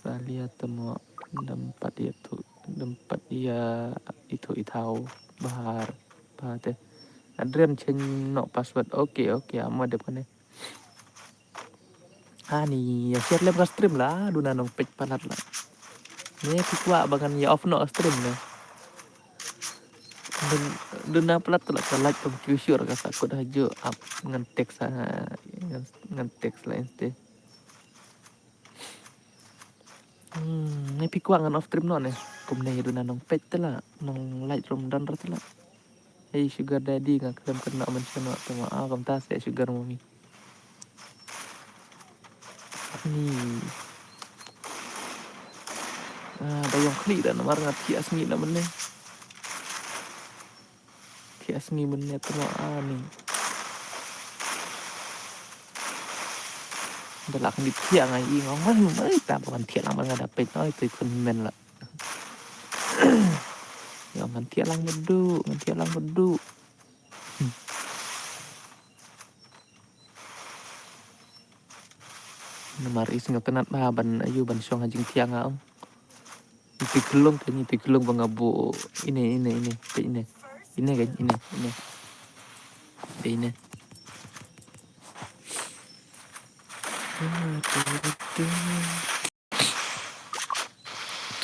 Salia te mo, dang pat ïa ithuh, dang pat ïa ithuh i thaw bha, bha te. Adrian change noh password. Okay, okay, amo dep kane. Ani ïa share lem ka stream la, duna nongpeit palat la. Ne phi kwah ba ngan ïa off noh stream ne. Dun, duna palat la ka light kam kiew shuh ka sahkut ha juh ap ngan text ha, ngan, ngan text la inste. Hmm, ne phi kwah ngan off stream noh ne. Kumne duna nongpeit te la, nong light room don ra te la. Hei sugar daddy nga khlem kynnoh mynshonok te ma, ah, kumta se sugar mommy. Ni. Ah, da ïong khlieh da namar nga thiah sngi na mynne. Thiah sngi mynne te ma, ah, ni. Da lah kyndiat thiah nga i nga ong, "Mai, mai, ta ba wan thiah lang ba nga da peit noi te khun men la." Ïa, ngan thiah lang ba duh, ngan thiah lang ba duh. Hmm. Namar i sngewtynnat bha ban ayu ban shong ha jingthiah nga ong. Ite klong ka ni, ite klong ba nga buh ine, ine, ine, ka ine. Ine ka ine, ine. Ka ine.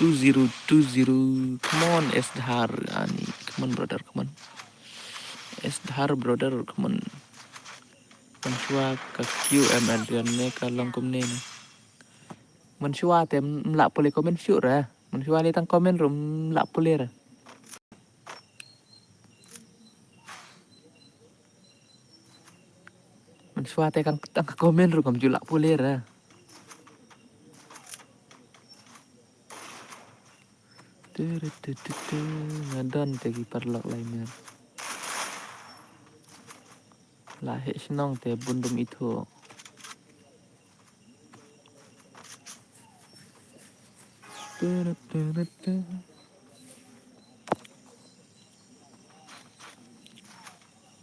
Two zero two zero. Come on, Esdhar. Ani, come on, brother, come on. Esdhar, brother, come on. Mynshuwa ka Q M Adrian ne ka long kumne ne. Mynshuwa te mlah pule comment shuh re. Mynshuwa le tang comment rum mlah pule re. Mynshuwa te kan tang ka comment rum kam ju lah pule re. Nga don te ki paralok lai mer. La heh shnong te bun dum ithuh.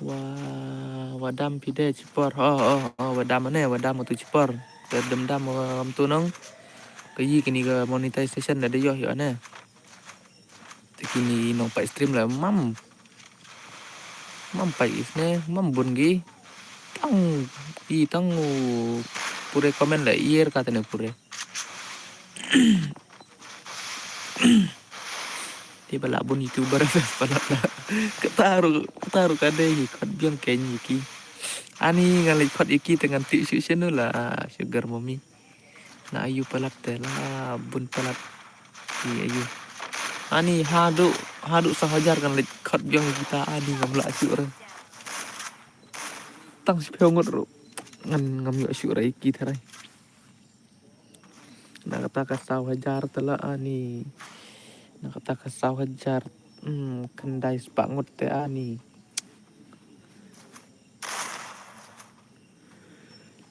Wa, wa dam phi de chipor. Oh, oh, oh, wa dam ne, wa dam tu chipor. Te dam dam wa tu nong. Ka yi kini ka monetization da de yoh yoh ne. Te kini nong pai stream la mam. Mam pai is ne, mam bun gi. Tang i tang u pure comment la ier ka te ne pure. Te ba lah bun YouTuber palat la. Kata ruh, kata ruh ka dei hi khot biang kein ïa ki. Ani ngan leit khot ïa ki te ngan tip shuh shano la Sugar Mommy. Na ayu palat te la bun palat. Ni ayu. Ani haduh, haduh saw hajar ngan leit khot biang ïa kita ani ngam lah shuh re. Tang shiphew ngut ruh ngan ngam ïoh shuh re ïa ki tharai. Na kata ka saw hajar te la ani. Na kata ka saw hajar, hmm, khyndai spah ngut te ani.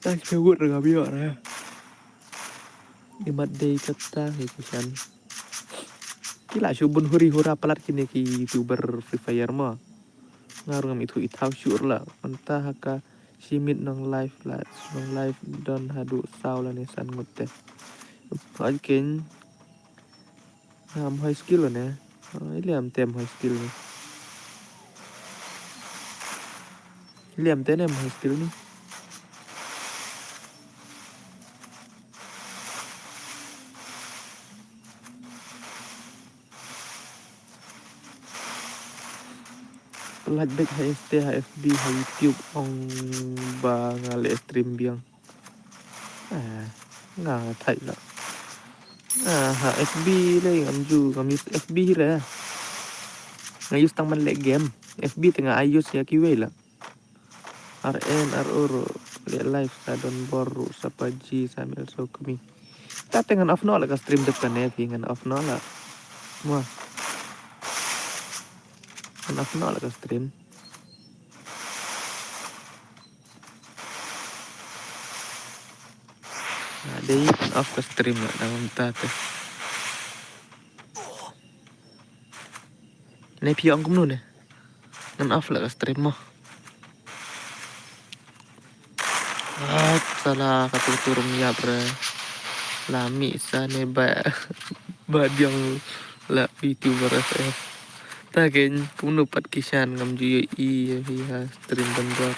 Tang shiphew ngut re ngam ïoh re. Imat dei kata hi kisan. Ki la shu bun huri hura palat kine ki YouTuber Free Fire mo. Nga ruh ngam ithuh ithaw shuh la. Mynta ha ka shi minit nong live la, nong live don haduh saw lane san ngut te. Hooid kein. Ngam high skill ne. Iliam tem high skill ne. Iliam te ne high skill ne. Lait beit ha Insta, ha F B, ha YouTube ong ba nga leh stream biang. Ah, nga thait la. Ah, ha F B lei ngam ju, ngam use F B hi re. Nga use tang ban leh game. F B te nga ai use ïa kiwei la. R N R O ruh leh live sa don bor ruh sa PUBG sa M L so kmi. Ta te ngan off noh la ka stream dep kane phi ngan off noh la. Mo. Ngan off noh la ka stream. Nga dei off ka stream la dang mynta te. Ne phi ong kumno ne? Ngan off la ka stream mo. Ah, sala ka tu tu rum ïap re. La mih sa ne ba ba diang la YouTuber F F. Ta kein kumno pat kisan ngam ju ïohi ïa phi ha stream ban bor.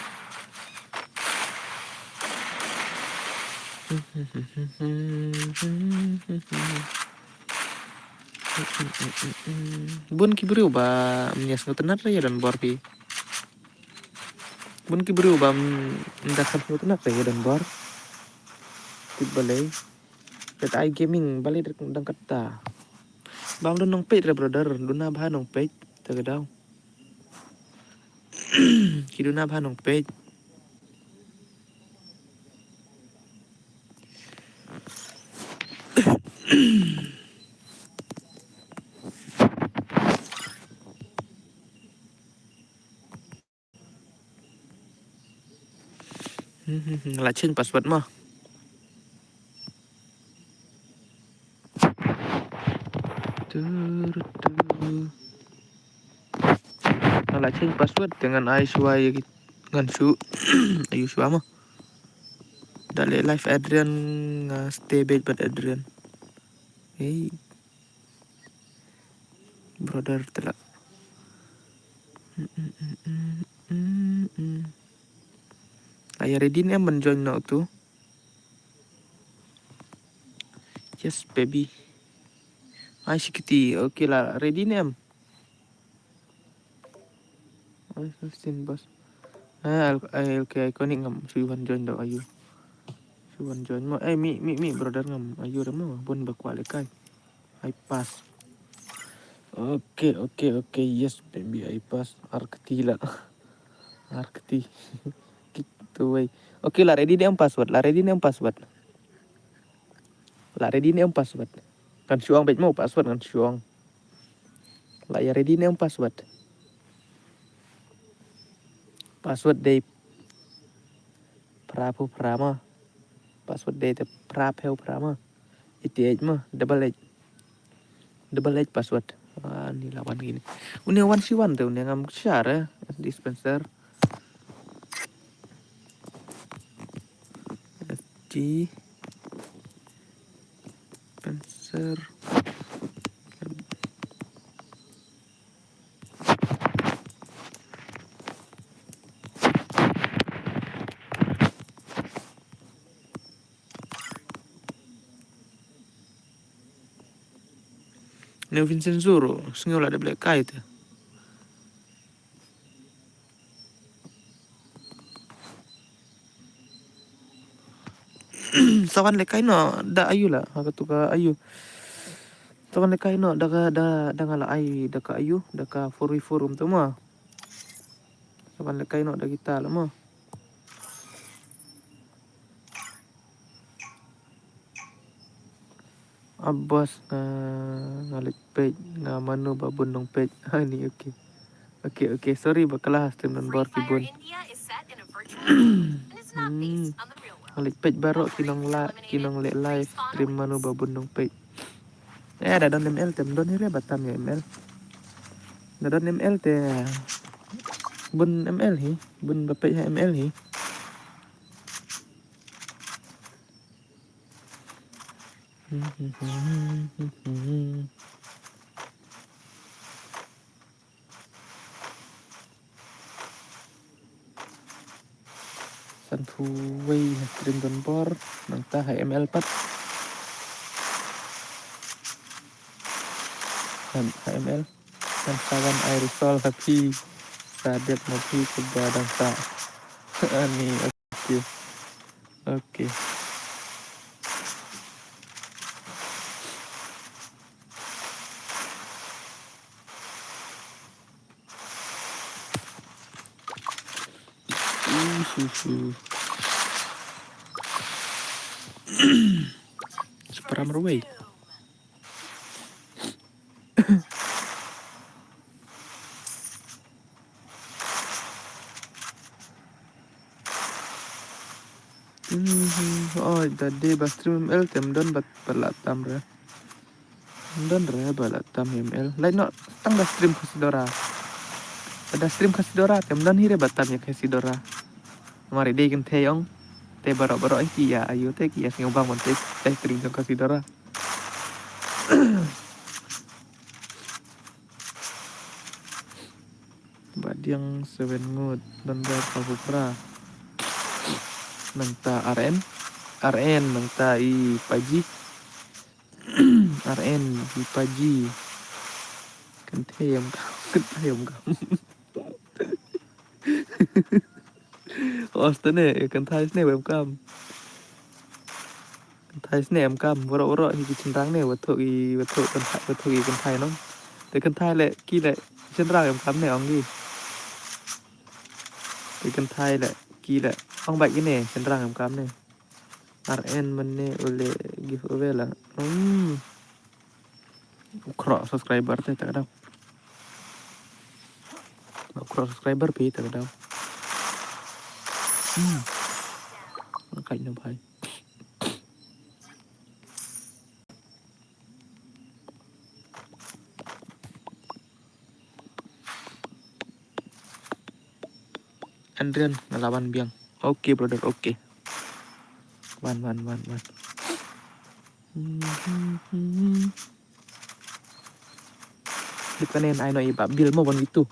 Bun ki briew ba ym ïa sngewtynnat re ïa don bor phi. Bun ki briew ba ym da kham sngewtynnat re ïa don bor. Tip balei. Kat ai gaming balei dang kata. Bam dun nong peit re brother, duna bha nong peit te ka daw. Ki duna bha nong peit. Hmm, hmm, hmm. La change password mo. Tur, tur. La change password te ngan ai shuwa ïa ki ngan shu. Ayu shuwa mo. Da leh live Adrian nga stay beit bad Adrian. Hey. Brother te la. Aya ready ne em ban join noh tu. Yes, baby. Ai, shi kti. Okay la, ready ne em? Ai, sixteen boss. Ah, al-, ai, okay, iconic ngam. Shu wan join da ayu. Shu wan join mo. Eh, mi, mi, mi, brother ngam. Ayu re mo. Bun ba kwah lehkai. Ai, pass. Okay, okay, okay. Yes, baby, ai pass. Ar kti la. Ar kti. Kitu wei. Okay, la ready ne em password. La ready ne em password. La ready ne em password. Ngan shu ong beit mo password ngan shu ong. La ïa ready ne em password. Password dei phra phew phra ma. Password dei te phra phew phra ma. Eighty eight ma. Double eight. Double eight password. Ah, ni la wan kine. Une wan shi wan te une ngam share, eh. Dispenser. S G Spencer. Ne Vincenzo ruh, sngew la dep lehkai te. Sa wan lehkai noh da ayu la, ha katu ka ayu. Sa wan lehkai noh da ka, da, da nga la ai, da ka ayu, da ka four v four um tu ma. Sa wan lehkai noh da kita la ma. Abbas nga, nga leit peit, nga mano ba bun nongpeit. Ha ni, okay. Okay, okay. Sorry ba ka la stream don bor ki bun. Hmm. Nga leit peit baroh ki nong la, ki nong leh live stream mano ba bun nongpeit. Eh, da don M L te, ym don hi re ba tam ïa M L. Da don M L te. Bun M L hi, bun ba peit ha M L hi. Sanphew wei ha stream don bor, nangta ha M L pat. Ha, ha M L. Ngan sa wan ai result ha phi. Sa dep ma phi kaba dang sah. Ani, okay. Okay. Uhuhu. Spram ruwei. Mhm. Oh, da dei ba stream M L te ym don ba, ba la tam re. Ym don re ba la tam M L. Lait noh tang da stream Khasi Dora. Da stream Khasi Dora te ym don hi re ba tam ïa Khasi Dora. Namar dei kynthei ong. Te baroh baroh ki ïa ayu te ki ïa sngewbang ban te, te stream jong Khasi Dora. Badiang seven ngut, don ber ka bupra. Nangta R N, R N nangta i Paji. R N i Paji. Kynthei em kam, kynthei em kam. Os te ne, kynthei sne em kam. Kynthei sne em kam, baroh baroh hi ki shynrang ne, wathuh ki, wathuh kynthei, wathuh ki kynthei nong. Te kynthei le, ki le, shynrang em kam ne ong ki. Te kynthei le, ki le, ong bad ki ne, shynrang em kam ne. R N mynne u leh giveaway la. Hmm. U khroh subscriber te ta ka daw. U khroh subscriber phi ta ka daw. Hmm. Kai no bhai. Andrian, nga la wan biang. Okay, brother, okay. Wan, wan, wan, wan. Dep kane ai noh i Bah Bill mo ban witu.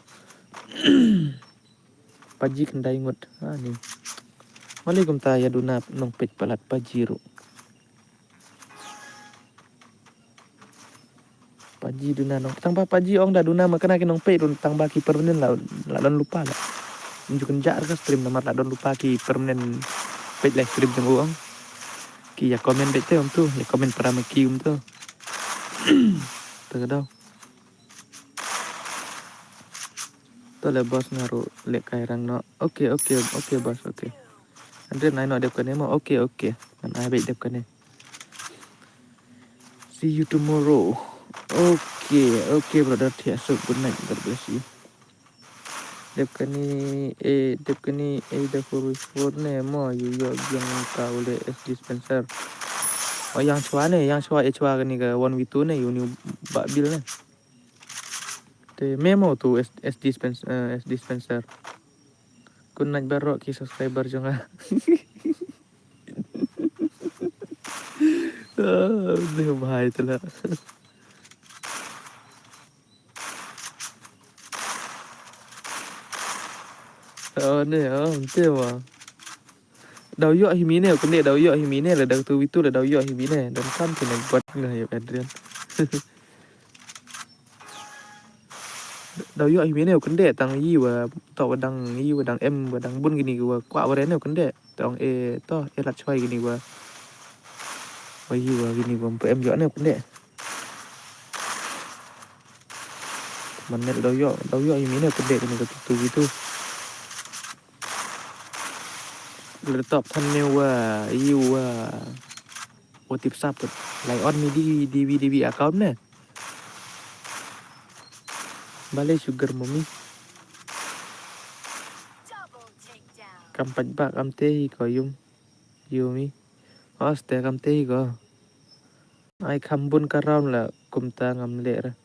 Paji khyndai ngut. Ha ni. Mali kumta ïa duna nongpeit palat Paji ruh. Ji duna nong. Tang ba Paji ong da duna ma kane ki nongpeit ruh tang ba ki permanent la, la don lypa la. Ym ju kynjah ka stream namar la don lypa ki permanent peit live stream jong u ong. Ki ïa comment beit te um tu, ïa comment para ma ki um tu. Te ka dau. To le boss nga ruh leh kai rang noh. Okay, okay, okay boss, okay. Hadien ai noh dep kane mo. Okay, okay. Ngan ai beit dep kane. See you tomorrow. Okay, okay brother, thiah suk, good night, God bless you. Dep kane, eh, dep kane, eh, da four v four ne mo, ïu ïoh biang ka u leh S D Spencer. Oh, ïa shuwa ne, ïa shuwa, eh, shuwa kane ka one v two ne, ïa une u Bah Bill ne. Te memo tu S, S D Spencer, eh, S D Spencer. Good night baroh ki subscriber jong nga. Ah, ne bhai te la. Oh, ne, oh, te wa. Daw ïoh hi mine, kane daw ïoh hi mine, la daw tu itu la daw ïoh hi mine. Don kam tu ne buat nga ïoh Adrian. Daw ïoh hi mine, kane tang yi wa, to wa dang yi wa dang em, wa dang bun kine wa kwah wa re ne kane. Tang e, to, e lat chwai kine wa. Wa yi wa kine wa, em ïoh ne kane. Man ne daw ïoh, daw ïoh hi mine, kane kane ka tu itu. Lada top ten ne wa, ïa wa, wa tip sap. Lai on mi di, di bi, di bi account ne. Balei sugar mommy? Kam pat ba kam te hi ko yung, Yumi. Os te kam te hi ko. Ai kham bun ka round la kumta ngam leh re.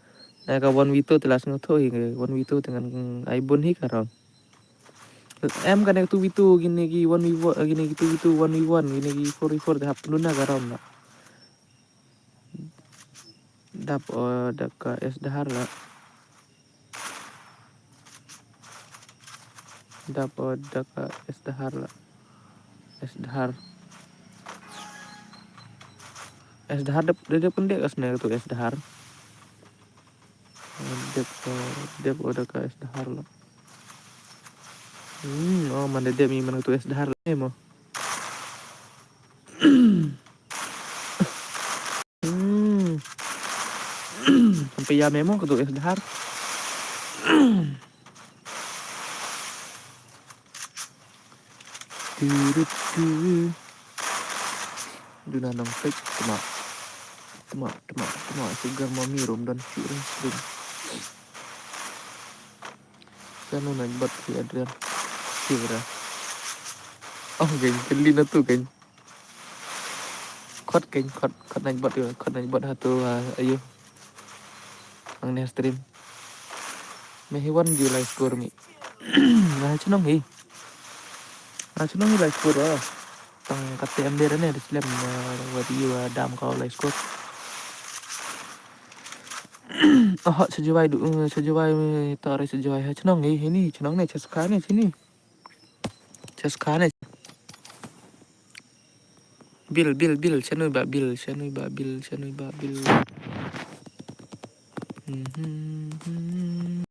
Ai ka one v two te la sngewthuh hi, one v two te ngan ai bun hi ka round. Em kane two v two, kine ki one v one, kine ki two v two, one v one, kine ki four v four te hap pynluna ka round la. Dap o da ka S Dhar la. Dap o da ka S Dhar la. S Dhar. S Dhar dep, dep, dep kane ka sne tu S Dhar. Dep, eh, dep o da ka S Dhar la. Hmm, oh, man dep mi man tu S Dhar la, eh, mo. Hmm. Sampai ya memo ka tu S Dhar. Duna nang pek tema. Tema, tema, tema sugar mommy rom dan sugar stream. Kan nak buat si Adrian. Si bra. Oh, geng keli na tu, geng. Khot keiñ, khot, khot nañ bot ïa, khot nañ bot ha tu, ah, ayu. Ang ne stream. Me hi wan ju live score mi. Nga chnong hi. Nga chnong hi live score, ah. Tang kate em ber ne, slem, ah, wat ïa, ah, dam ka live score. Oh, sa Jowai du, eh, sa Jowai, eh, tare sa Jowai ha chnong hi, hini, chnong ne, chaskha ne, sini. Chaskha ne. Bil, bil, bil, shanui ba bil, shanui ba bil, shanui ba bil. Mhm.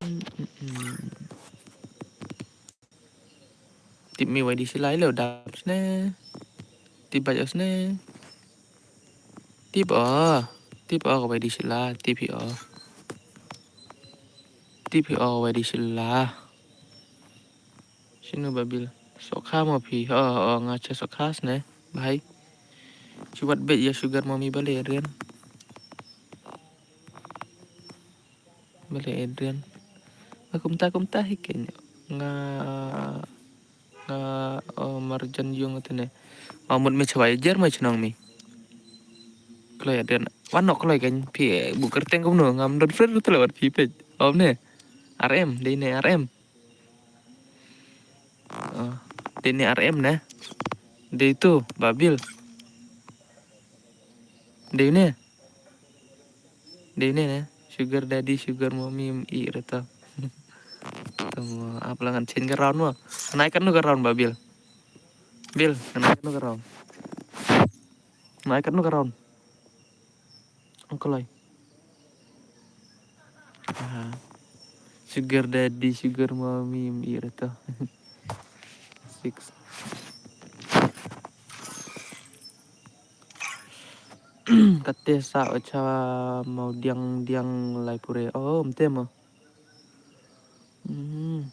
Tip mi wai di silai lo dap sne. Tip ba sne. Tip o. Tip o ka wai di sila, tip hi o. Tip hi o ka wai di sila. Sino ba bil? Sokha mo phi? Ho, ho, nga cha sokha sne, bhai. Chuat bit ya sugar mommy bale Adrian. Bale Adrian. Nga kumta kumta hi ken. Nga, nga, oh, marjan yung atene. Mamut me chawai jer me chnong mi. Kloi Adrian. Wan nok kloi ken phi, eh, bu kerteng kumno ngam don friend tu lewat phi pej. Om ne. R M, dei ne R M. Ah, dei ne R M ne. Dei tu, ba bil. Dei ne. Dei ne ne. Sugar daddy, sugar mommy, i reta. Tama, ap langan chen ka round mo. Nai kan nu ka round ba bil. Bil, nai kan nu ka round. Nai kan nu ka round. Ang kloi. Aha. Sugar daddy, sugar mommy, ym ira to. Six. Kate sa ocha mau diang diang lai pure. Oh, mte mo. Hmm.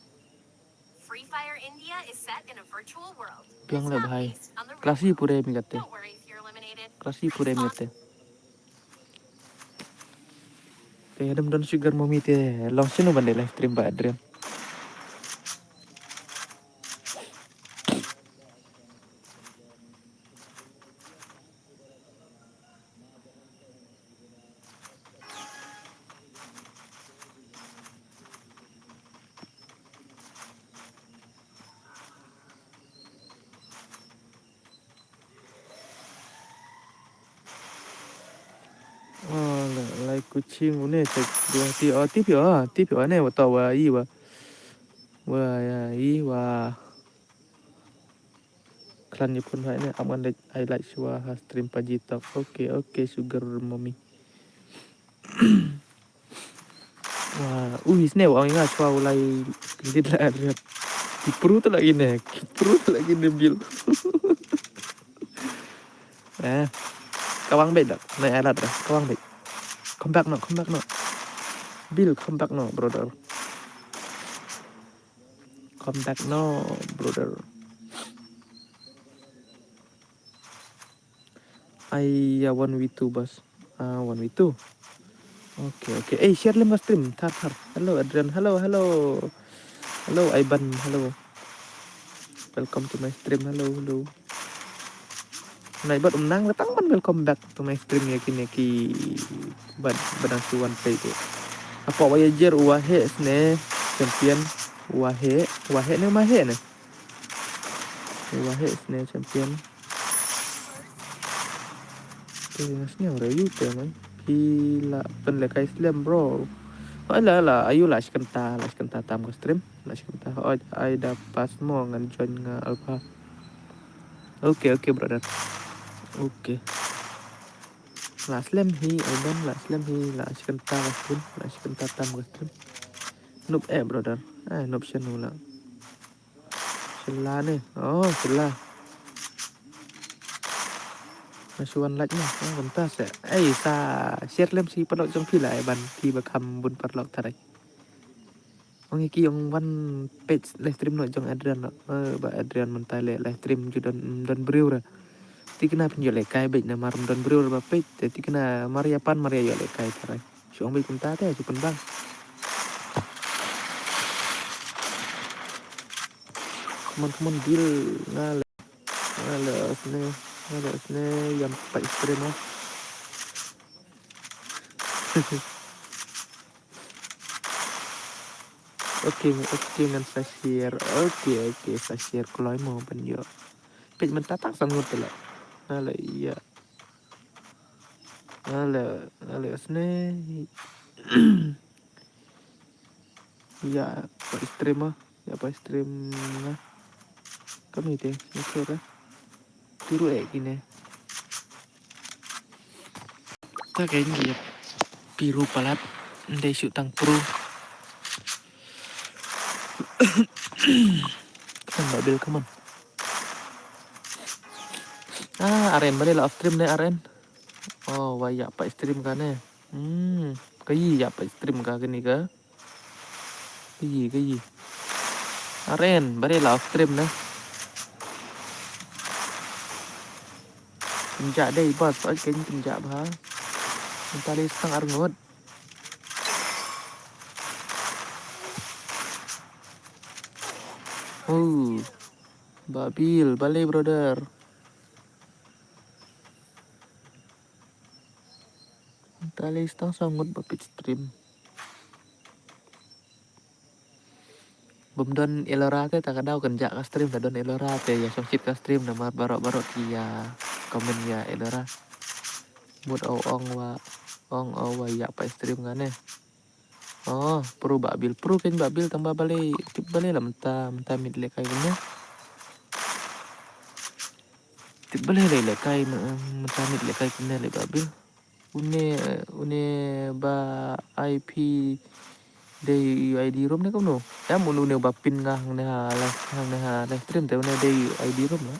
Free Fire India is set in a virtual world. Biang le bhai. Klasi pure mi kate. Don't worry if you're eliminated. Klasi pure mi kate. Te hadam don sugar mommy te long sino ban de live stream ba Adrian. Oh, lai, lai Kuching une te Guwahati. Oh, tip yo, tip yo ne wa to wa i wa. Wa ya i wa. Klan ni pun hai ne am ngan leit ai like shuwa ha stream paji tok. Okay, okay, sugar mommy. Wa, ui sne wa nga shuwa ulai kendit la rep. Ki pru tu lagi ne, ki pru tu lagi ne bil. Eh, kawang beit dak, na alat dah, kawang beit. Come back no, come back no. Bil, come back no, brother. Come back no, brother. Ai ya one v two bas. Ah, one v two. Okay, okay. Eh, share lem ka stream. Thar, thar. Hello, Adrian. Hello, hello. Hello, Ivan. Hello. Welcome to my stream. Hello, hello. Nai bad um nang datang ban welcome back to my stream ya kine ki bad badang suan pay tu. Apa wa ya jer wa he sne champion wa he wa he ne ma he ne. Wa he sne champion. Te nga sngewbha ïa u te man. Phi la pynlehkai slem bro. Oi la la ayu la shkynta la shkynta tam ka stream. La shkynta oi ai da pas mo ngan join nga alpha. Okay okay brother. Okay. La slem hi ai ban la slem hi la shkynta ka stream la shkynta tam ka stream. Nup eh brother. Eh nup shanu la. Shylla ne. Oh, shylla. Nga shu wan like ne. Oh, kumta se. Ei, sa share lem shi paralok jong phi la, eh, ban phi ba kham bun paralok tharai. Ong ki ong wan page live stream noh jong Adrian noh. Eh, ba Adrian mynta leh live stream ju don, don briew ra. Te kine phin ïoh lehkai beit namar don briew ra ba page. Te kine mar ïa pan mar ïa ïoh lehkai tharai. Shu ong beit kumta te, shu pynbang. Come on, come on, deal. Nga leh, nga leh sne, nga leh sne, ïam pat stream ah. Okay, okay, ngan sa share. Okay, okay, sa share kloi mo ban ïoh. Peit mynta tang san ngut te leh. Nga leh ïa. Nga leh, nga leh sne. Ïa pa stream ah, ïa pa stream ah. Kami te, ni sure. Turu eh kine. Ta ka ngi piru palat ndai shu tang pru. Kan ba bil kaman. Ah, Aren bale la off stream ne Aren. Oh, wa ïa pa stream ka ne. Hmm, ka yi ïa pa stream ka kani ka. Ka yi, ka yi. Aren, bale la off stream ne. Pynjah dei bas, oi ken pynjah bha. Mynta dei stang arngut. Oh, Babil, bale brother. Mynta dei stang sangut ba pit stream. Bym don Elora te ta ka daw kan ja ka stream ta don Elora te ïa shong shit ka stream namar barok barok ki ïa comment ïa Elora. Mut au ong wa ong au wa ïa pa stream ngane. Oh, pru ba bil pru ken ba bil tang ba bale tip bale la mynta mynta mit le kai kene. Tip bale le le kai mynta mit le kai kene le ba bil. Une, une ba I P Dei u I D room ne kumno? Em, unu ne ba pin nga hangne ha live, hangne ha live stream te une dei u I D room la.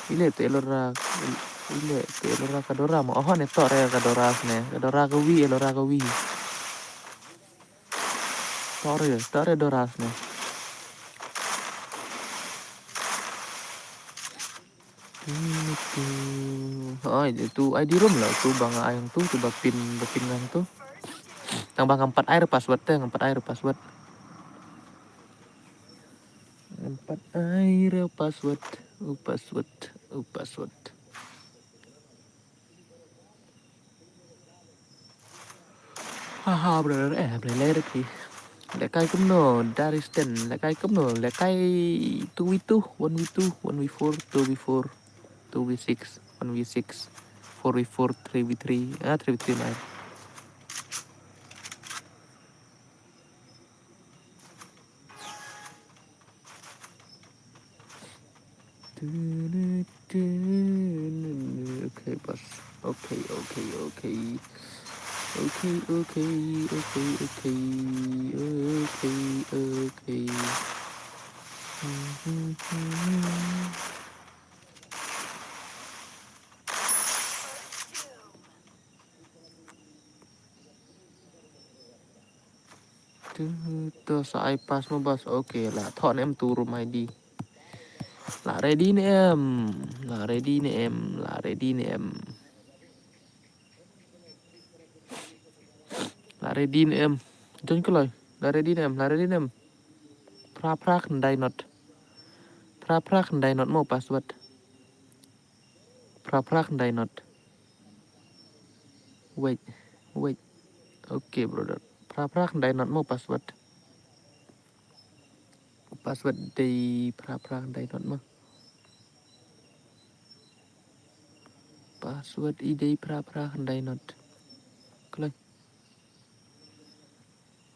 Ile te lora, ile te lora ka Dora mo. Oh, ne to re ka Dora ne. Ka Dora ka wi, lora ka wi. To re, to re Dora ne. Ai, tu I D room la, tu ba nga ai tu, tu ba pin, ba pin ngan tu. Tang ba ngam pat ai password te, ngam pat ai password. Ngam pat ai password, u password, u password. Haha, brother, eh, brother, leh kai kumno, Daristen, leh kai kumno, leh kai two v two, one v two, one v four, two v four, two v six, one v six, four v four, three v three, ah, three v three man. Okay, boss. Okay, okay, okay. Okay, okay, okay, okay. Okay, okay. Tu, tu sa ai pass mo, boss. Okay, la thoh ne em tu room I D. La ready ne em. La ready ne em. La ready ne em. La ready ne em. Join kloi. La ready ne em. La ready ne em. Phra phra khyndai not. Phra phra khyndai not mo password. Phra phra khyndai not. Wait, wait. Okay, brother. Phra phra khyndai not mo password. Password dei phra phra khyndai not mo. Password i dei phra phra khyndai not. Kloi.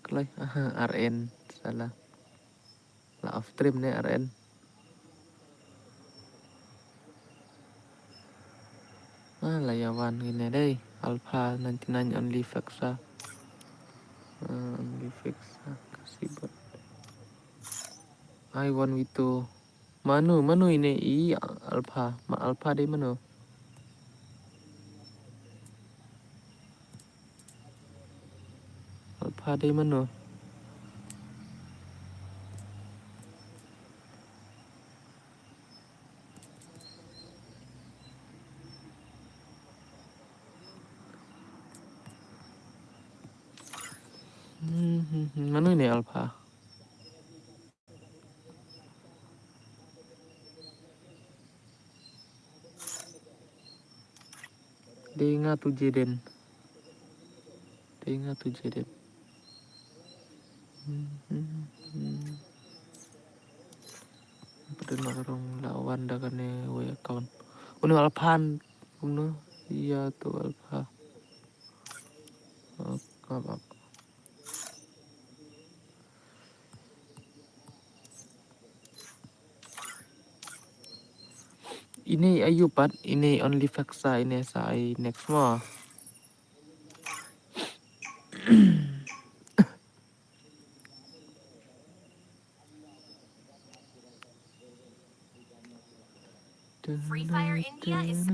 Kloi, aha, R N, salah. La off stream ne R N. Ah, la ïa wan kine dei. Alpha ninety-nine only Fexa. Ah, only Fexa, kasi bot. I one v two. Mano, mano ine i Alpha. Ma Alpha dei mano. Alpha dei mano. Hmm, hmm, hmm. Mano ine Alpha? Dei nga tu Jaden. Dei nga tu Jaden. Hmm, hmm, hmm. Pynban nga ruh la wan da kane wei account. Une Alpha kumno? Ïa tu Alpha. Oh, come up. Ine ayu pat, ine only Fexa, ine sa ai next mo. Free Fire India is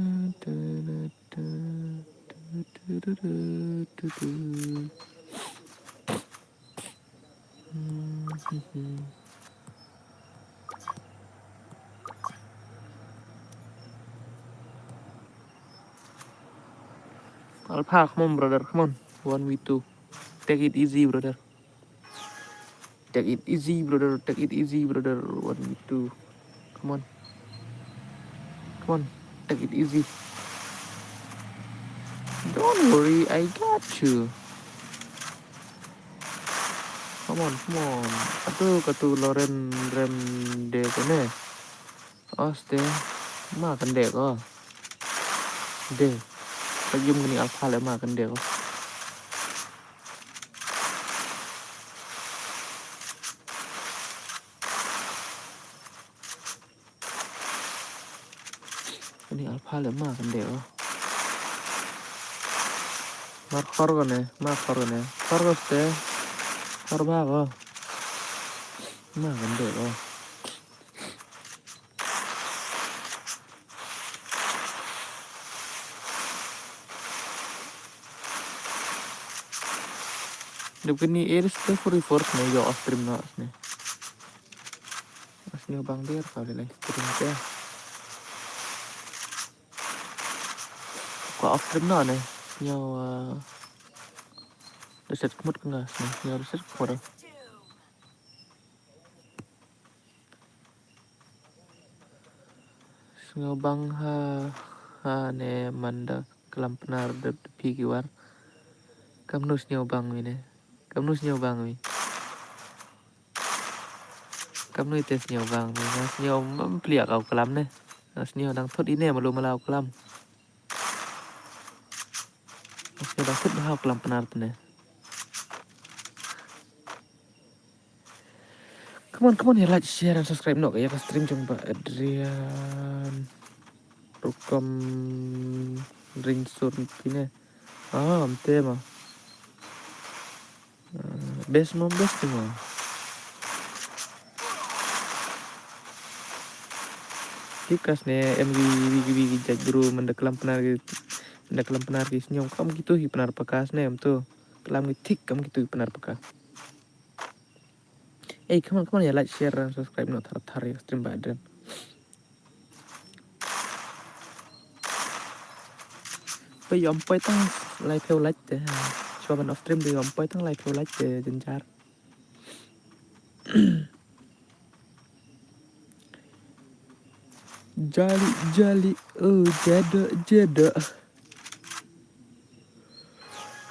Alpha, come on, brother, come on. One v two. Take it easy, brother. Take it easy, brother. Take it easy, brother. One v two. Come on. Come on. Take it easy. Don't worry, I got you. Come on, come on. Atu katu Loren rem de kane. Oste. Ma kande ko. De. Ka game kani Alpha le ma kande ko. Kani Alpha le ma kande ko. Mar khor kane, mar khor kane. Khor ko ste. Khor ba ko. Ma kan de ko. Dep kani air ste forty-four ne yo off stream na ne. As ne bang der ka le stream te. Ko off stream na ne. Yo, uh, reset kmut ka nga ne. Yo reset kmut. Sngewbang ha, ha ne manda klam Pnar dep de phi ki war. Kamnu sngewbang wi ne. Kamnu sngewbang wi. Kamnu ite sngewbang wi. Nga sngew mam plia ka u klam ne. Nga sngew dang thut ine malu mala u klam. Nga sngew dang thut bha u klam Pnar te ne. Come on, come on, ya like, share and subscribe noh ka ya ka stream jong Bah Adrian. Rukom ring sur pine. Ah, am te ma. Ah, best mo, best mo. Tikas ne em wi wi wi jaj bru manda klam Pnar ki, manda klam Pnar ki sngewbang kam kitu hi Pnar pakas ne em tu. Klam ki thik kam kitu hi Pnar pakas. Ei, come on, come on, ya like, share, and subscribe noh thar thar ya stream Bah Adrian. Pe yom poi tang lai phew like te. Chwa ban off stream pe yom poi tang lai phew like te jenjar. Jali jali, oh, jada jada.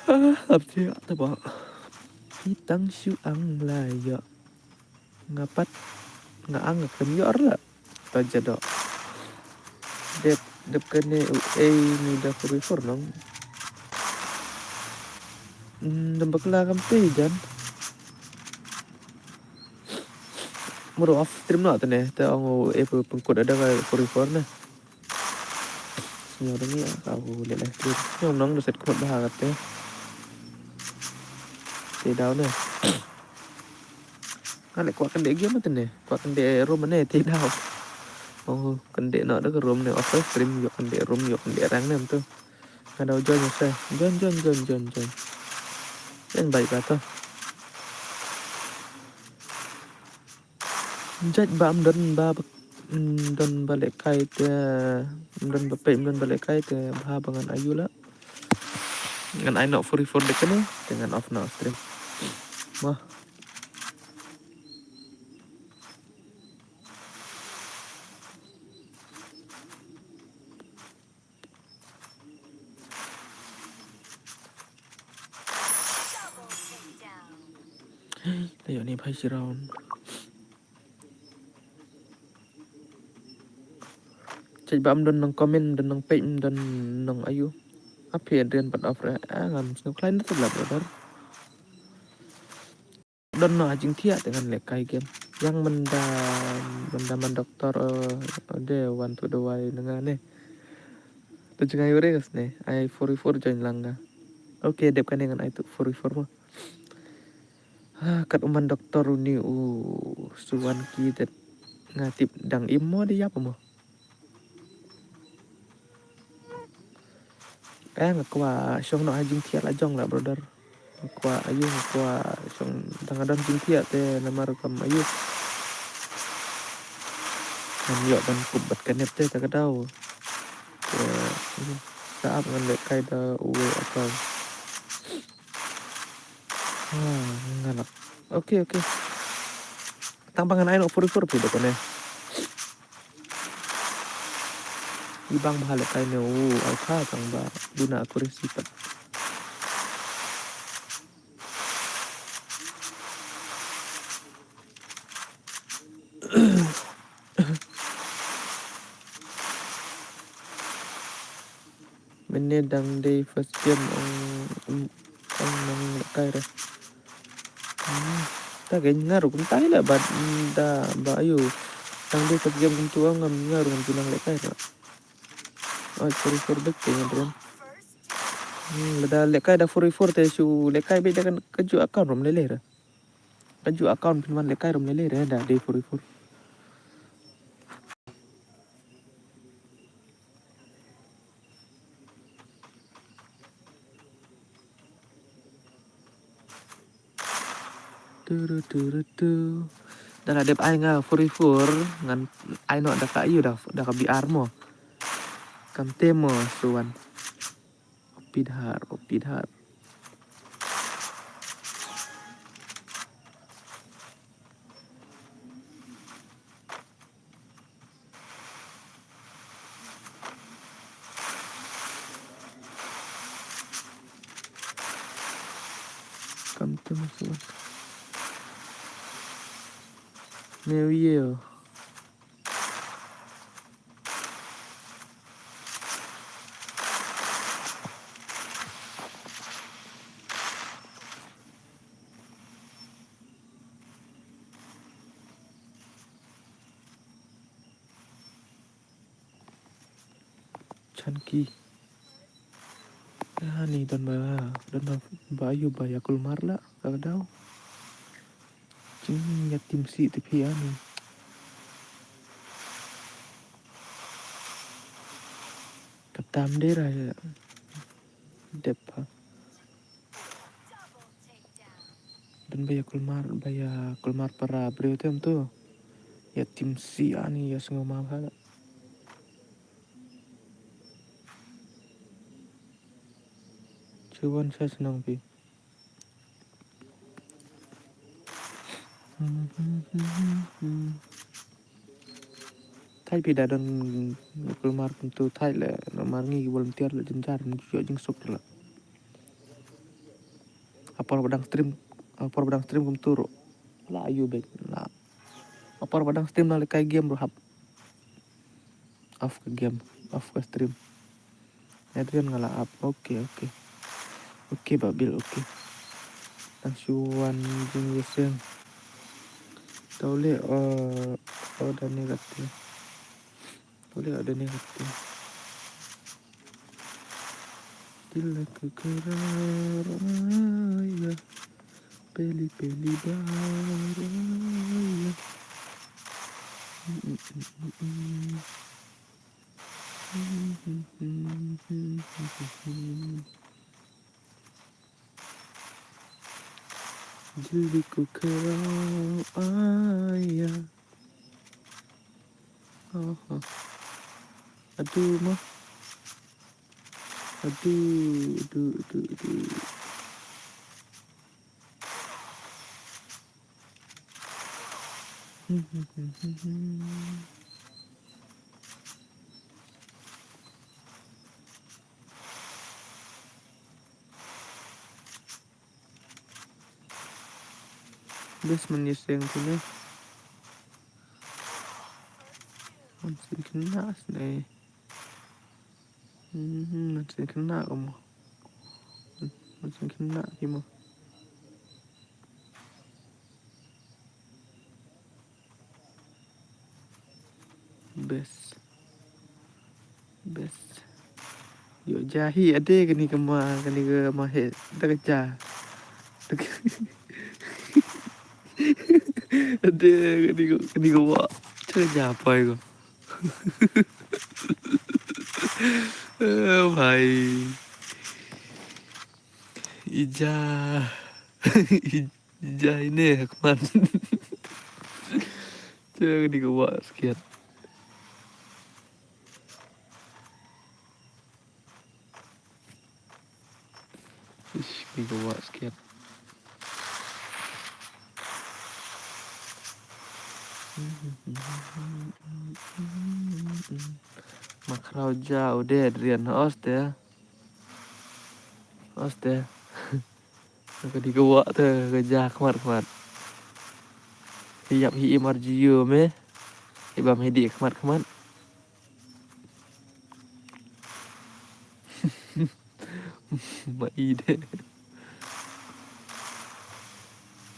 Ah, ap ti ta ba. Ki tang shu ang la ya. Nga pat, nga ang nga khlem ïoh la. Ta jadok. Dep, dep kane u ei ni da forty-four nong. Hmm, dang bakla kam te jan. Muru off stream noh te ne, te ong u ei pengkut ada ka forty-four ne. Sngewdang ïa ka u leh live stream. Sngewdang da set kut bha kate. Te daw ne. Nga leh kwah kyndit game te ne. Kwah kyndit room ne te daw. Oh, kyndit noh da ka room ne. Off stream ïoh kyndit room ïoh kyndit rank ne tu. Nga daw join se. Join, join, join, join, join. Join baik kata. Judge ba ym don ba, ym don ba lehkai te, ym don ba peit, ym don ba lehkai te bha ba ngan ayu la. Ngan ai noh forty-four dek kane te ngan off noh stream. Wah. Hey, tayo ni phai si round. Cek ba ym don nang comment, don nang page, don nang ayu. Api Adrian pat off re. Ah, ngam sngewkhlaiñ na tebla brother. Don no ha jingthiah te ngan lehkai game. Yang menda, menda man doktor, eh, de wan tu dawai na nga ne. Tu jngai ure kas ne. Ai forty-four join lang nga. Okay, dep kane ngan ai tu forty-four mo. Ha, kat u man doktor uni u suwan ki det nga tip dang im mo de ïap mo. Eh, nga kwah shong noh ha jingthiah la jong la brother. Nga kwah ayu, nga kwah shong dang don jingthiah te namar kam ayu. Ngan ïoh ban kup bad ka net te ta ka daw. Te, ayu, sa ap ngan lehkai da uwei account. Ah, ngalap. Okay, okay. Tang ba ngan ai noh forty-four phi da kane. I bang bha lehkai ne u alpha tang ba duna accuracy pat. Mynne dang dei first game ong, ong, ong nang lehkai re. Hmm, ta kein nga ruh kumta hi la bad, mm, da ba ayu. Dang dei first game kumtu ong ngam nga ruh ngam ju nang lehkai re. Oi, sorry, sorry, back kein Adrian. Hmm, lada lehkai da four v four te shu lehkai beit da ka, ka juh account ruh ym lei lei re. Ka juh account phin wan lehkai ruh ym lei lei re da dei four v four. Tu, tu, tu, tu, tu. Da la dep ai nga four v four, ngan ai noh da ka ïu da, da ka B R mo. Kam te mo suan. Opidhar, opidhar. Kam te mo suan. Me ïa. Chanki. Ani don ba, don ba, ba ïu ba ïa kulmar la ka daw. Jingïatim sih te phi ani. Katam dei ra ïa dep ha. Don ba ïa kulmar, ba ïa kulmar para briew te em tu. Ïatim sih ani ïa sngewma bha. Chuwan sa shnong phi. Thait phi da don kulmar kumtu thait le namar ngi ki volunteer le jynjar ngi ju ïoh jingsuk la. Ha por ba dang stream, ha por ba dang stream kumtu ruh la ïu beit la. Ha por ba dang stream la lehkai game ruh hap. Off ka game, off ka stream. Adrian nga la ap. Okay, okay. Okay Babil, okay. Tang shu wan jingïaseng. Tau leh, uh, order ne kata. Tau leh order ne kata. Dil ko karar aaya, pehli pehli baar aaya. Dil ko karar aaya. Aha. Aduh, ma. Aduh, aduh, aduh, aduh. Best man ïaseng tu ne. Man seng kena sne. Hmm, man seng kena kamu. Man seng kena kamu. Best. Best. Ïoh ja hi ade kani ka ma, kani ka ma he da ka ja. Ade kani ka, kani ka wa. Cha ka ja pai ko. Eh, bhai. Ija. Ija ine hakman. Cha kani ka wa sket. Ish, kani ka wa sket. Ma khraw ja u de Adrian, oste. Oste. Ka dei ka wah te ka ja khmat khmat. Ïap hi im ar ju ïoh me. Ibam hi dih khmat khmat. Ma i de.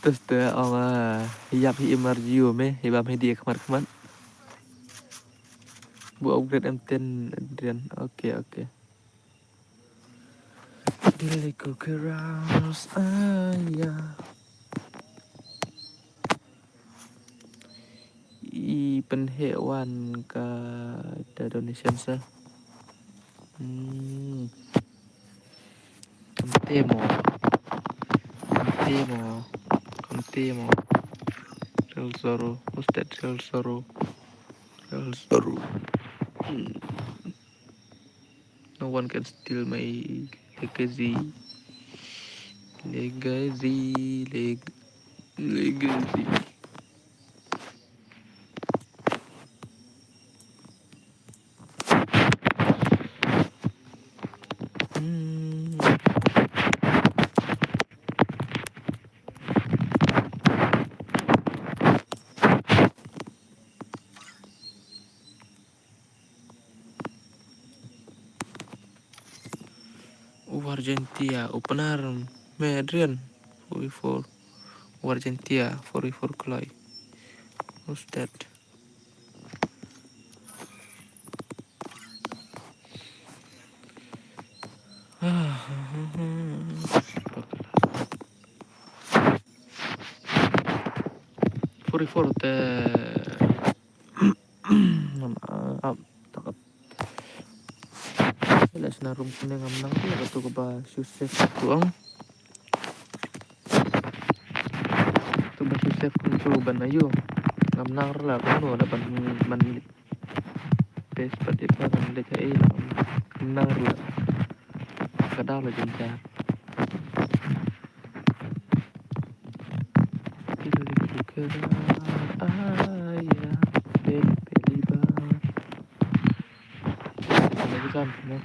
Tes te ong ah, ïap hi im ar ju ïoh me. Ibam hi dih khmat khmat. Bu upgrade M ten Adrian. Okay, okay. Illegal Keras, ah, yeah. I pynheh wan ka da donation sa. Hmm. Kamte mo. Kamte mo. Kamte mo. Real Zoro. Who's that Real Zoro? Real Zoro. Hmm. No one can steal my legacy. Legacy, leg-, legacy. Hmm. Wargentia, opener, Madrian, forty-four. Wargentia, forty-four Chloe. Who's that? Forty-four te. Ngam, ah, ah, tak. Leh shna room kane ngam nang ruh, katu kaba shu save tu ang. Tu ba shu save kumtu ban ayu. Ngam nang ruh la kumno la ban, ban best pat ita ban leh ei la ngam nang ruh la. Ka daw la jynjar. Aya, beli beli ba. Jan exam, no?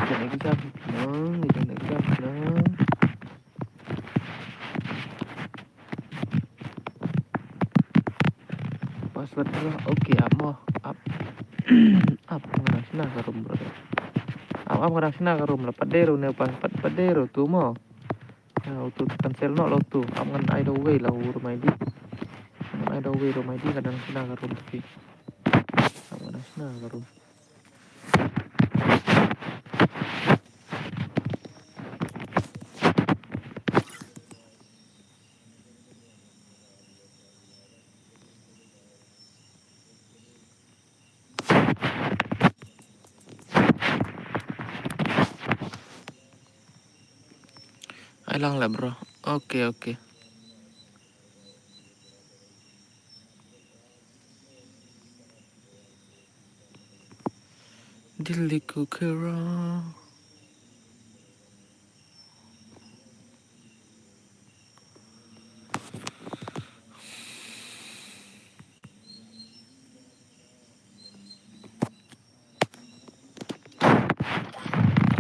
Jan exam, no? Jan exam, no? Password bro. Okay, ap mo. Ap. Ap, nga dang shna ka room bro. Ap, ap, nga dang shna ka room la. Pat dei ruh ne, pat, pat, pat dei ruh tu mo. Ya, utu cancel noh la utu. Ap, ngan ai da uwei la u room I D. Ngan ai da uwei room I D, nga dang shna ka room tapi. Ap, nga dang shna ka room. Ai lang la bro. Okay, okay. Dili ku kira.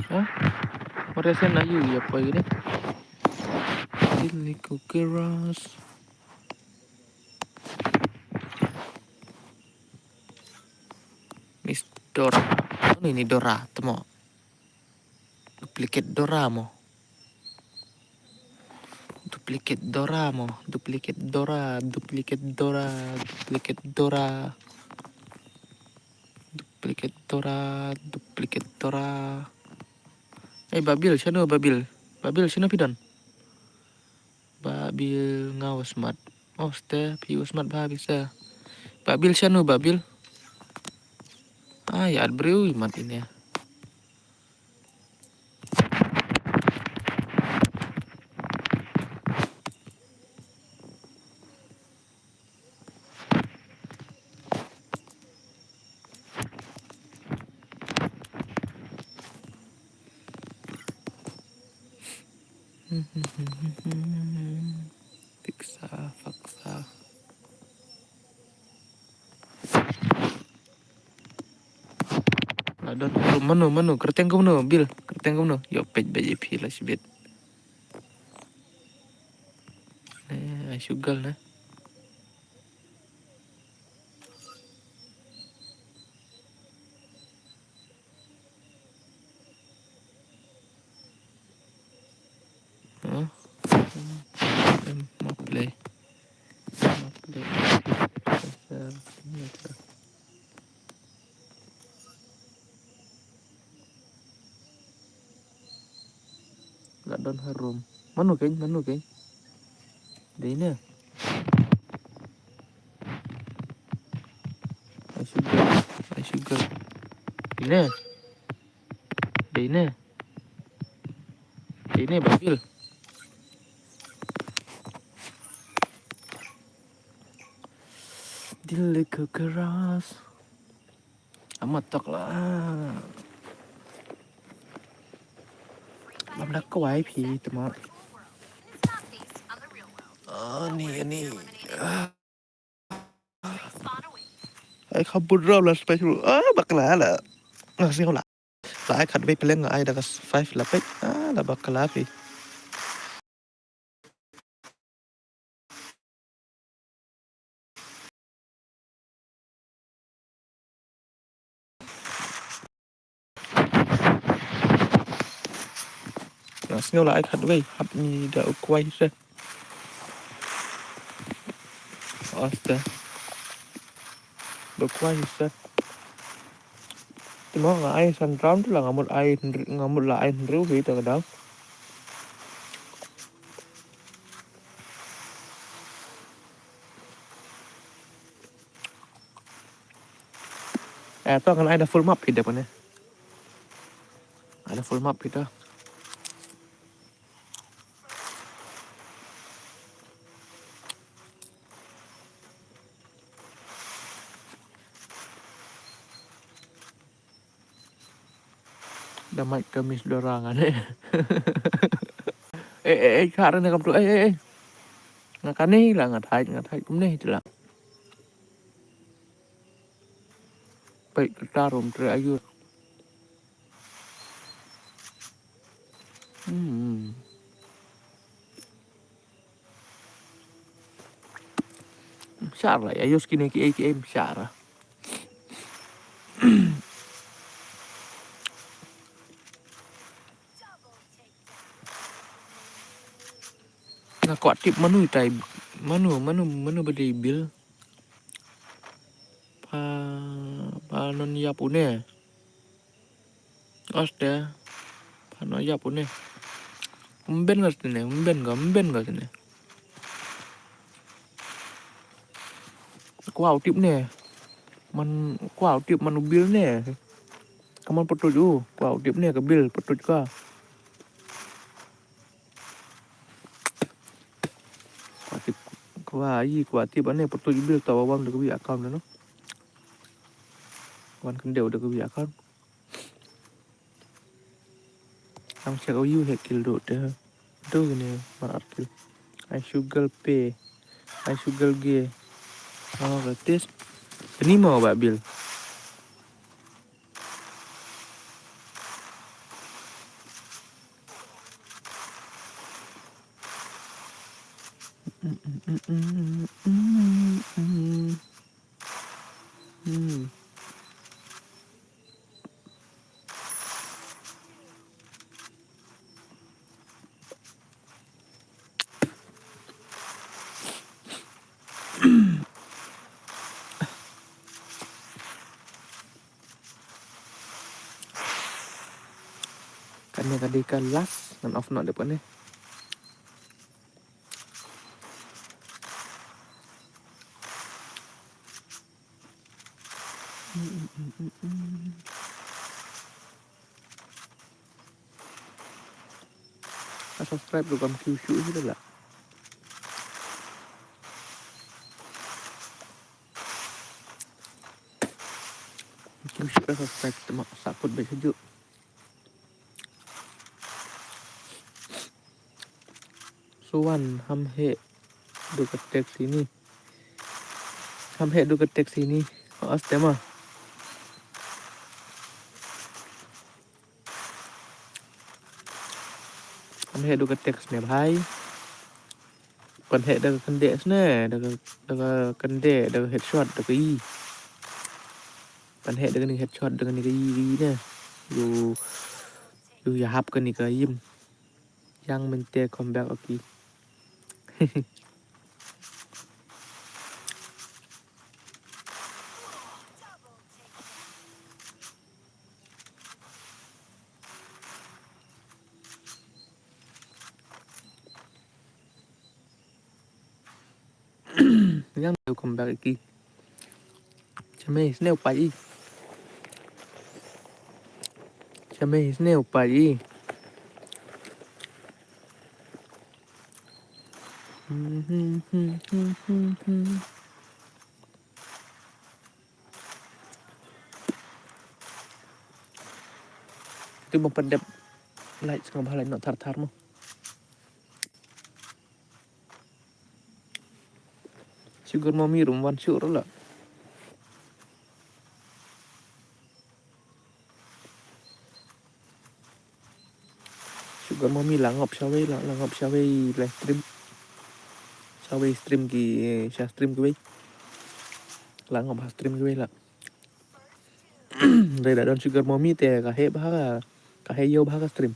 Hah? Ora sen ayu ya poi gini. Dili ku kiras. Miss Dora. Ano ini Dora? Temo. Duplicate Dora mo. Duplicate Dora mo. Duplicate Dora. Duplicate Dora. Duplicate Dora. Duplicate Dora. Duplicate Dora. Eh, Babil, shano Babil? Babil, shano phi don? Babil nga wa smat. Oh, ste, phi wa smat bha phi sa. Babil shano Babil? Ah, ya, at briew i mat ini. Fiksa, faksa. Ladon mano, mano, kerteng kumno, Bil, kerteng kumno. Yo, pej bej ipi la sibit. Ne, ai sugal ne. Huh? Em, mau play. Mau play. Share, share. Harum. Mano kein, mano kein. Dei ne. Ai sugar, ai sugar. Dei ne. Dei ne. Dei ne, Babil. Dil le keras. Ama tok la. Lam da kwai phi tama. Ani, ani. Ai khabun ram la special. Ah, bakla la. Nga sing la. La ai khat wei peleng ai da ka five la pek. Ah, la bakla phi. Nga sngew la ai khat wei hap ni da u kwai se. Asta. Da u kwai se. Te mo nga ai san round la nga mut ai hynri-, nga mut la ai hynriew hi ta ka daw. Eh, to kan ai da full map hi da pane. Ai da full map hi da. Da mai ka mis dorang ane. Eh, eh, eh, ka rene kam tu. Eh, eh, eh. Nga kane la nga thait, nga thait kumne tu la. Pai ka tarum tre ayur. Hmm. Mshara, ya yos kine ki ei ki ei mshara. Nga kwah tip manu tai, manu, manu, manu ba dei Bill. Pa, pa non yap une. Oste. Pa non yap une. Mben ga sene, mben ga, mben ga sene. Kwah u tip ne. Man, kwah u tip manu Bill ne. Kaman pyntuid u, kwah u tip ne ka Bill pyntuid ka. Kwah tip, kwah i, kwah tip ane pyntuid Bill tawa wan da ka wi account no. Wan kyndeu da ka wi account. Am check u yu he kill do te. Do ne mar ar kill. Ai sugar pe. Ai sugar ge. Oh, ka test. Ni mo ba Bill. Kane ka dei ka last, ngan off noh dep kane. Ka subscribe ruh kam kiew shuh hi la. Kiew shuh ka subscribe te ma sa kut beit shuh. Suwan, ham heh du ka text ine. Ham heh du ka text ine. Os te ma. Ham heh du ka text ne bhai. Pan heh da ka khyndeh sne, da ka, da ka khyndeh, da ka headshot, da ka i. Pan heh da kane ka headshot, da kane ka i, i ne. Yu, yu ïahap kane ka im. Yang mynta comeback, okay. Welcome back, Iki. Chame sne upai i. Chame sne upai i. Itu bang pendep light sngap halai nok thar thar mo. Sugar mommy rum wan shuh la. Sugar mommy la ngop shawei la, la ngop shawei live stream. Shawei stream ki, sha stream ki wei. La ngop ha stream ki wei la. Dei da don sugar mommy te ka heh bha ka, ka heh ïew bha ka stream.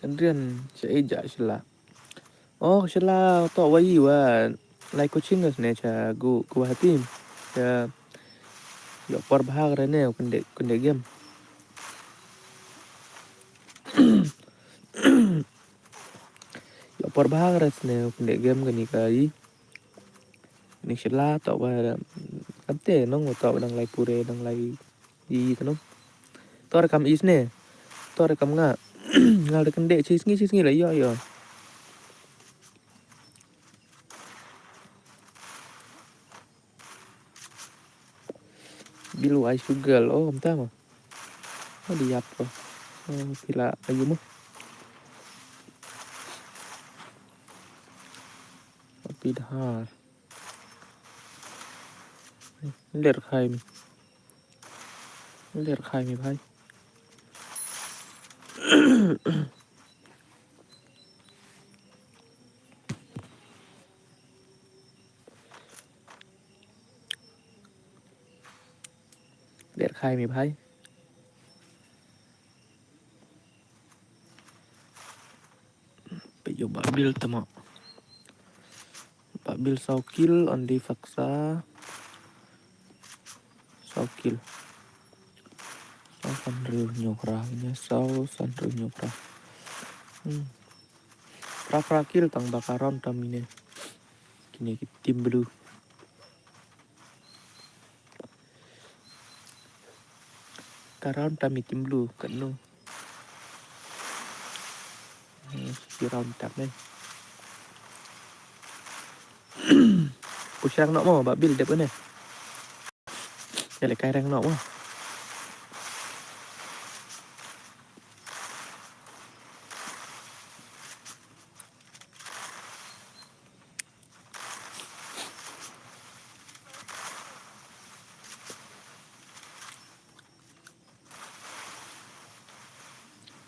Adrian, sha ei ja sha la. Oh, sha la to wa i wa lai coaching ne cha gu Guwahati. Cha yo por bha re ne kunde kunde game. Yo por bha re ne kunde game kani ka i. Ni sha la to wa kamte nong to wa dang lai pure dang lai i to nong. To re kam is ne. To re kam nga. Ngal re kende chi sngi chi sngi la yo yo. Bilu ai sugar oh kamta mo. Oh di yap ko. Oh pila ayu mo. Pidhar. Ler khai mi. Ler khai mi bhai. Ler khai mi bhai. Pe yo ba bil tama. Ba bil saw kill only faksa. Saw kill. Saw san riu nyu kra ne saw san riu nyu kra. Hmm. Pra pra kill tang ba ka round tam ine. Kine ki team blue. Ka round tam i team blue kat no. Ki round tam ne. Push rang nok mo ba bil dep ne. Ele kai rang nok mo.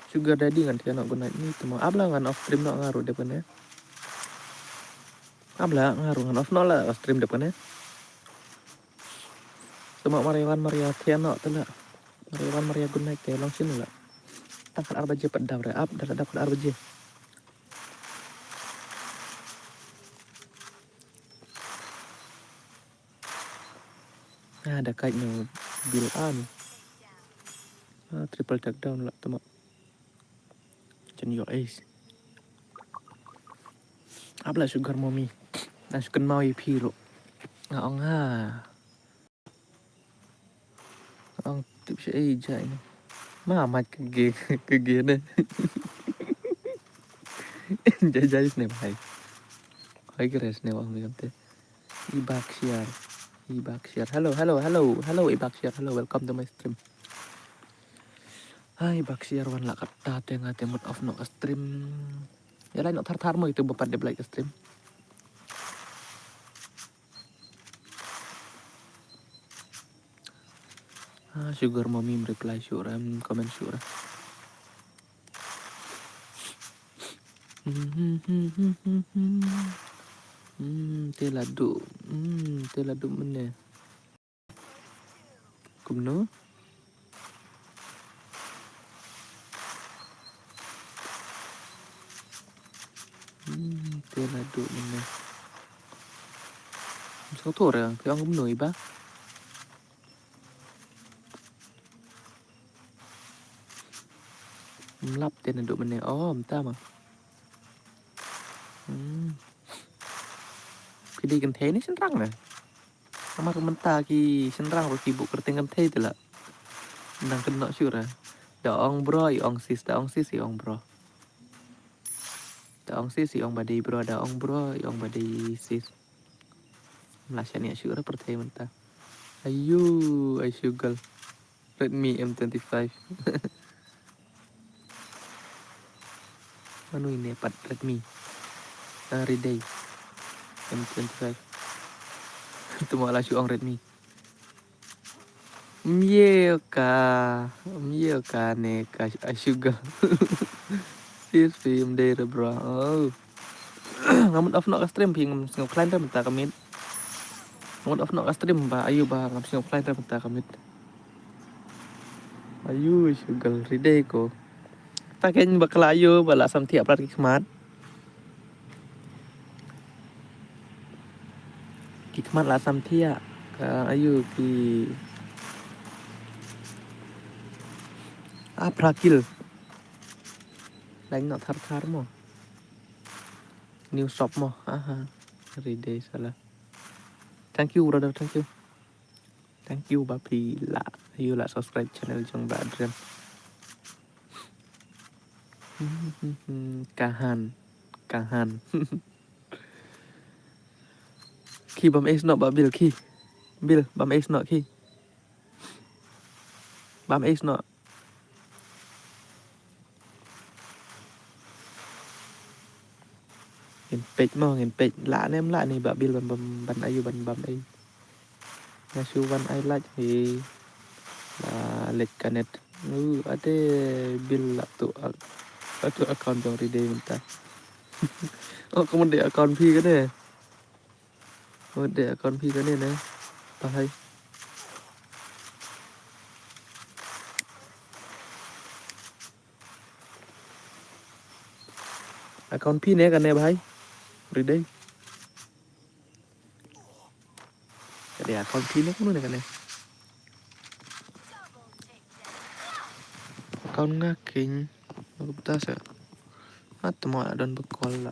Sugar daddy ngan thiah noh good night ni tuma. Ap la ngan off stream noh nga ruh dep kane. Ap la nga ruh ngan off noh la stream dep kane. Tuma Mariawan Maria thiah noh te la. Mariawan Maria good night te long sien la. Tang khat ar baje pat dap re ap da la dap khat ar baje. Ah, da kait no bil an. Ah, triple take down la tama. Chen yo ace. Ap la sugar mommy. Na sugar mau i phi lo. Nga ong ha. Ong tip sha ei jai ne. Ma mat ke ge ke ge ne. Jai jai sne bhai. Hai ke res ne wang ni te. Ibak share. Ibak share. Hello, hello, hello, hello Ibak share. Hello, welcome to my stream. Hai Ibak share wan la kata te nga te mut off no stream. Ya lai no thar thar mo itu bupat de like stream. Ah, sugar mommy reply shuh ra, comment shuh ra. Hmm, te la du, hmm, te la du mene. Kumno? Hmm, te la du mene. Sa to re, phi ong kumno Iba? Lap te naduh mynne. Oh, mynta ma. Hmm. Ki dei kynthei ne shynrang ne? Namar mynta ki shynrang ruh ki buh kyrteng kynthei te la. Nang kynnoh shuh ra. Da ong bro, i ong sis, da ong sis, i ong bro. Da ong sis, i ong ba dei bro, da ong bro, i ong ba dei sis. Mla shaniah shuh ra pyrthei mynta. Ayu, ai shugal. Redmi M twenty-five. Mano ine pat Redmi? Ah, Redeye. M twenty-five. Te mo la shu ong Redmi. Mye ka, mye ka ne ka, ah, shugal. Sis phi ym dei re bro. Oh. Nga mut off noh ka stream phi ngam sngewkhlaiñ re mynta ka miet. Nga mut off noh ka stream ba ayu ba ngam sngewkhlaiñ re mynta ka miet. Ayu shugal Redeye ko. Ta keiñ bakla ayu ba la samthiah palat ki khmat. Ki khmat la samthiah ka ayu ki. Ah, phra kill. Lain noh thar thar mo. New shop mo. Aha. Redeye sala. Thank you brother, thank you. Thank you ba phi la, you la subscribe channel jong Bah Adrian. Kahan, kahan. Ki bam ace noh Bah Bill ki. Bill bam ace noh ki. Bam ace noh. Ngin peit mo, ngin peit lah ne em lah ne Bah Bill ban, ban, ban ayu ban bam ei. Nga shu wan ai lait hi. La leit ka net. Uh, ade Bill la tuh ak-, la tuh account jong Redeye mynta. Oh, ka mut dei account phi kane. Ka mut dei account phi kane ne. Bahai. Account phi ne kane bahai. Redeye. Ka dei account phi ne kumno ne kane. Account nga keiñ. Nga kumta sa. At mo la don ba call la.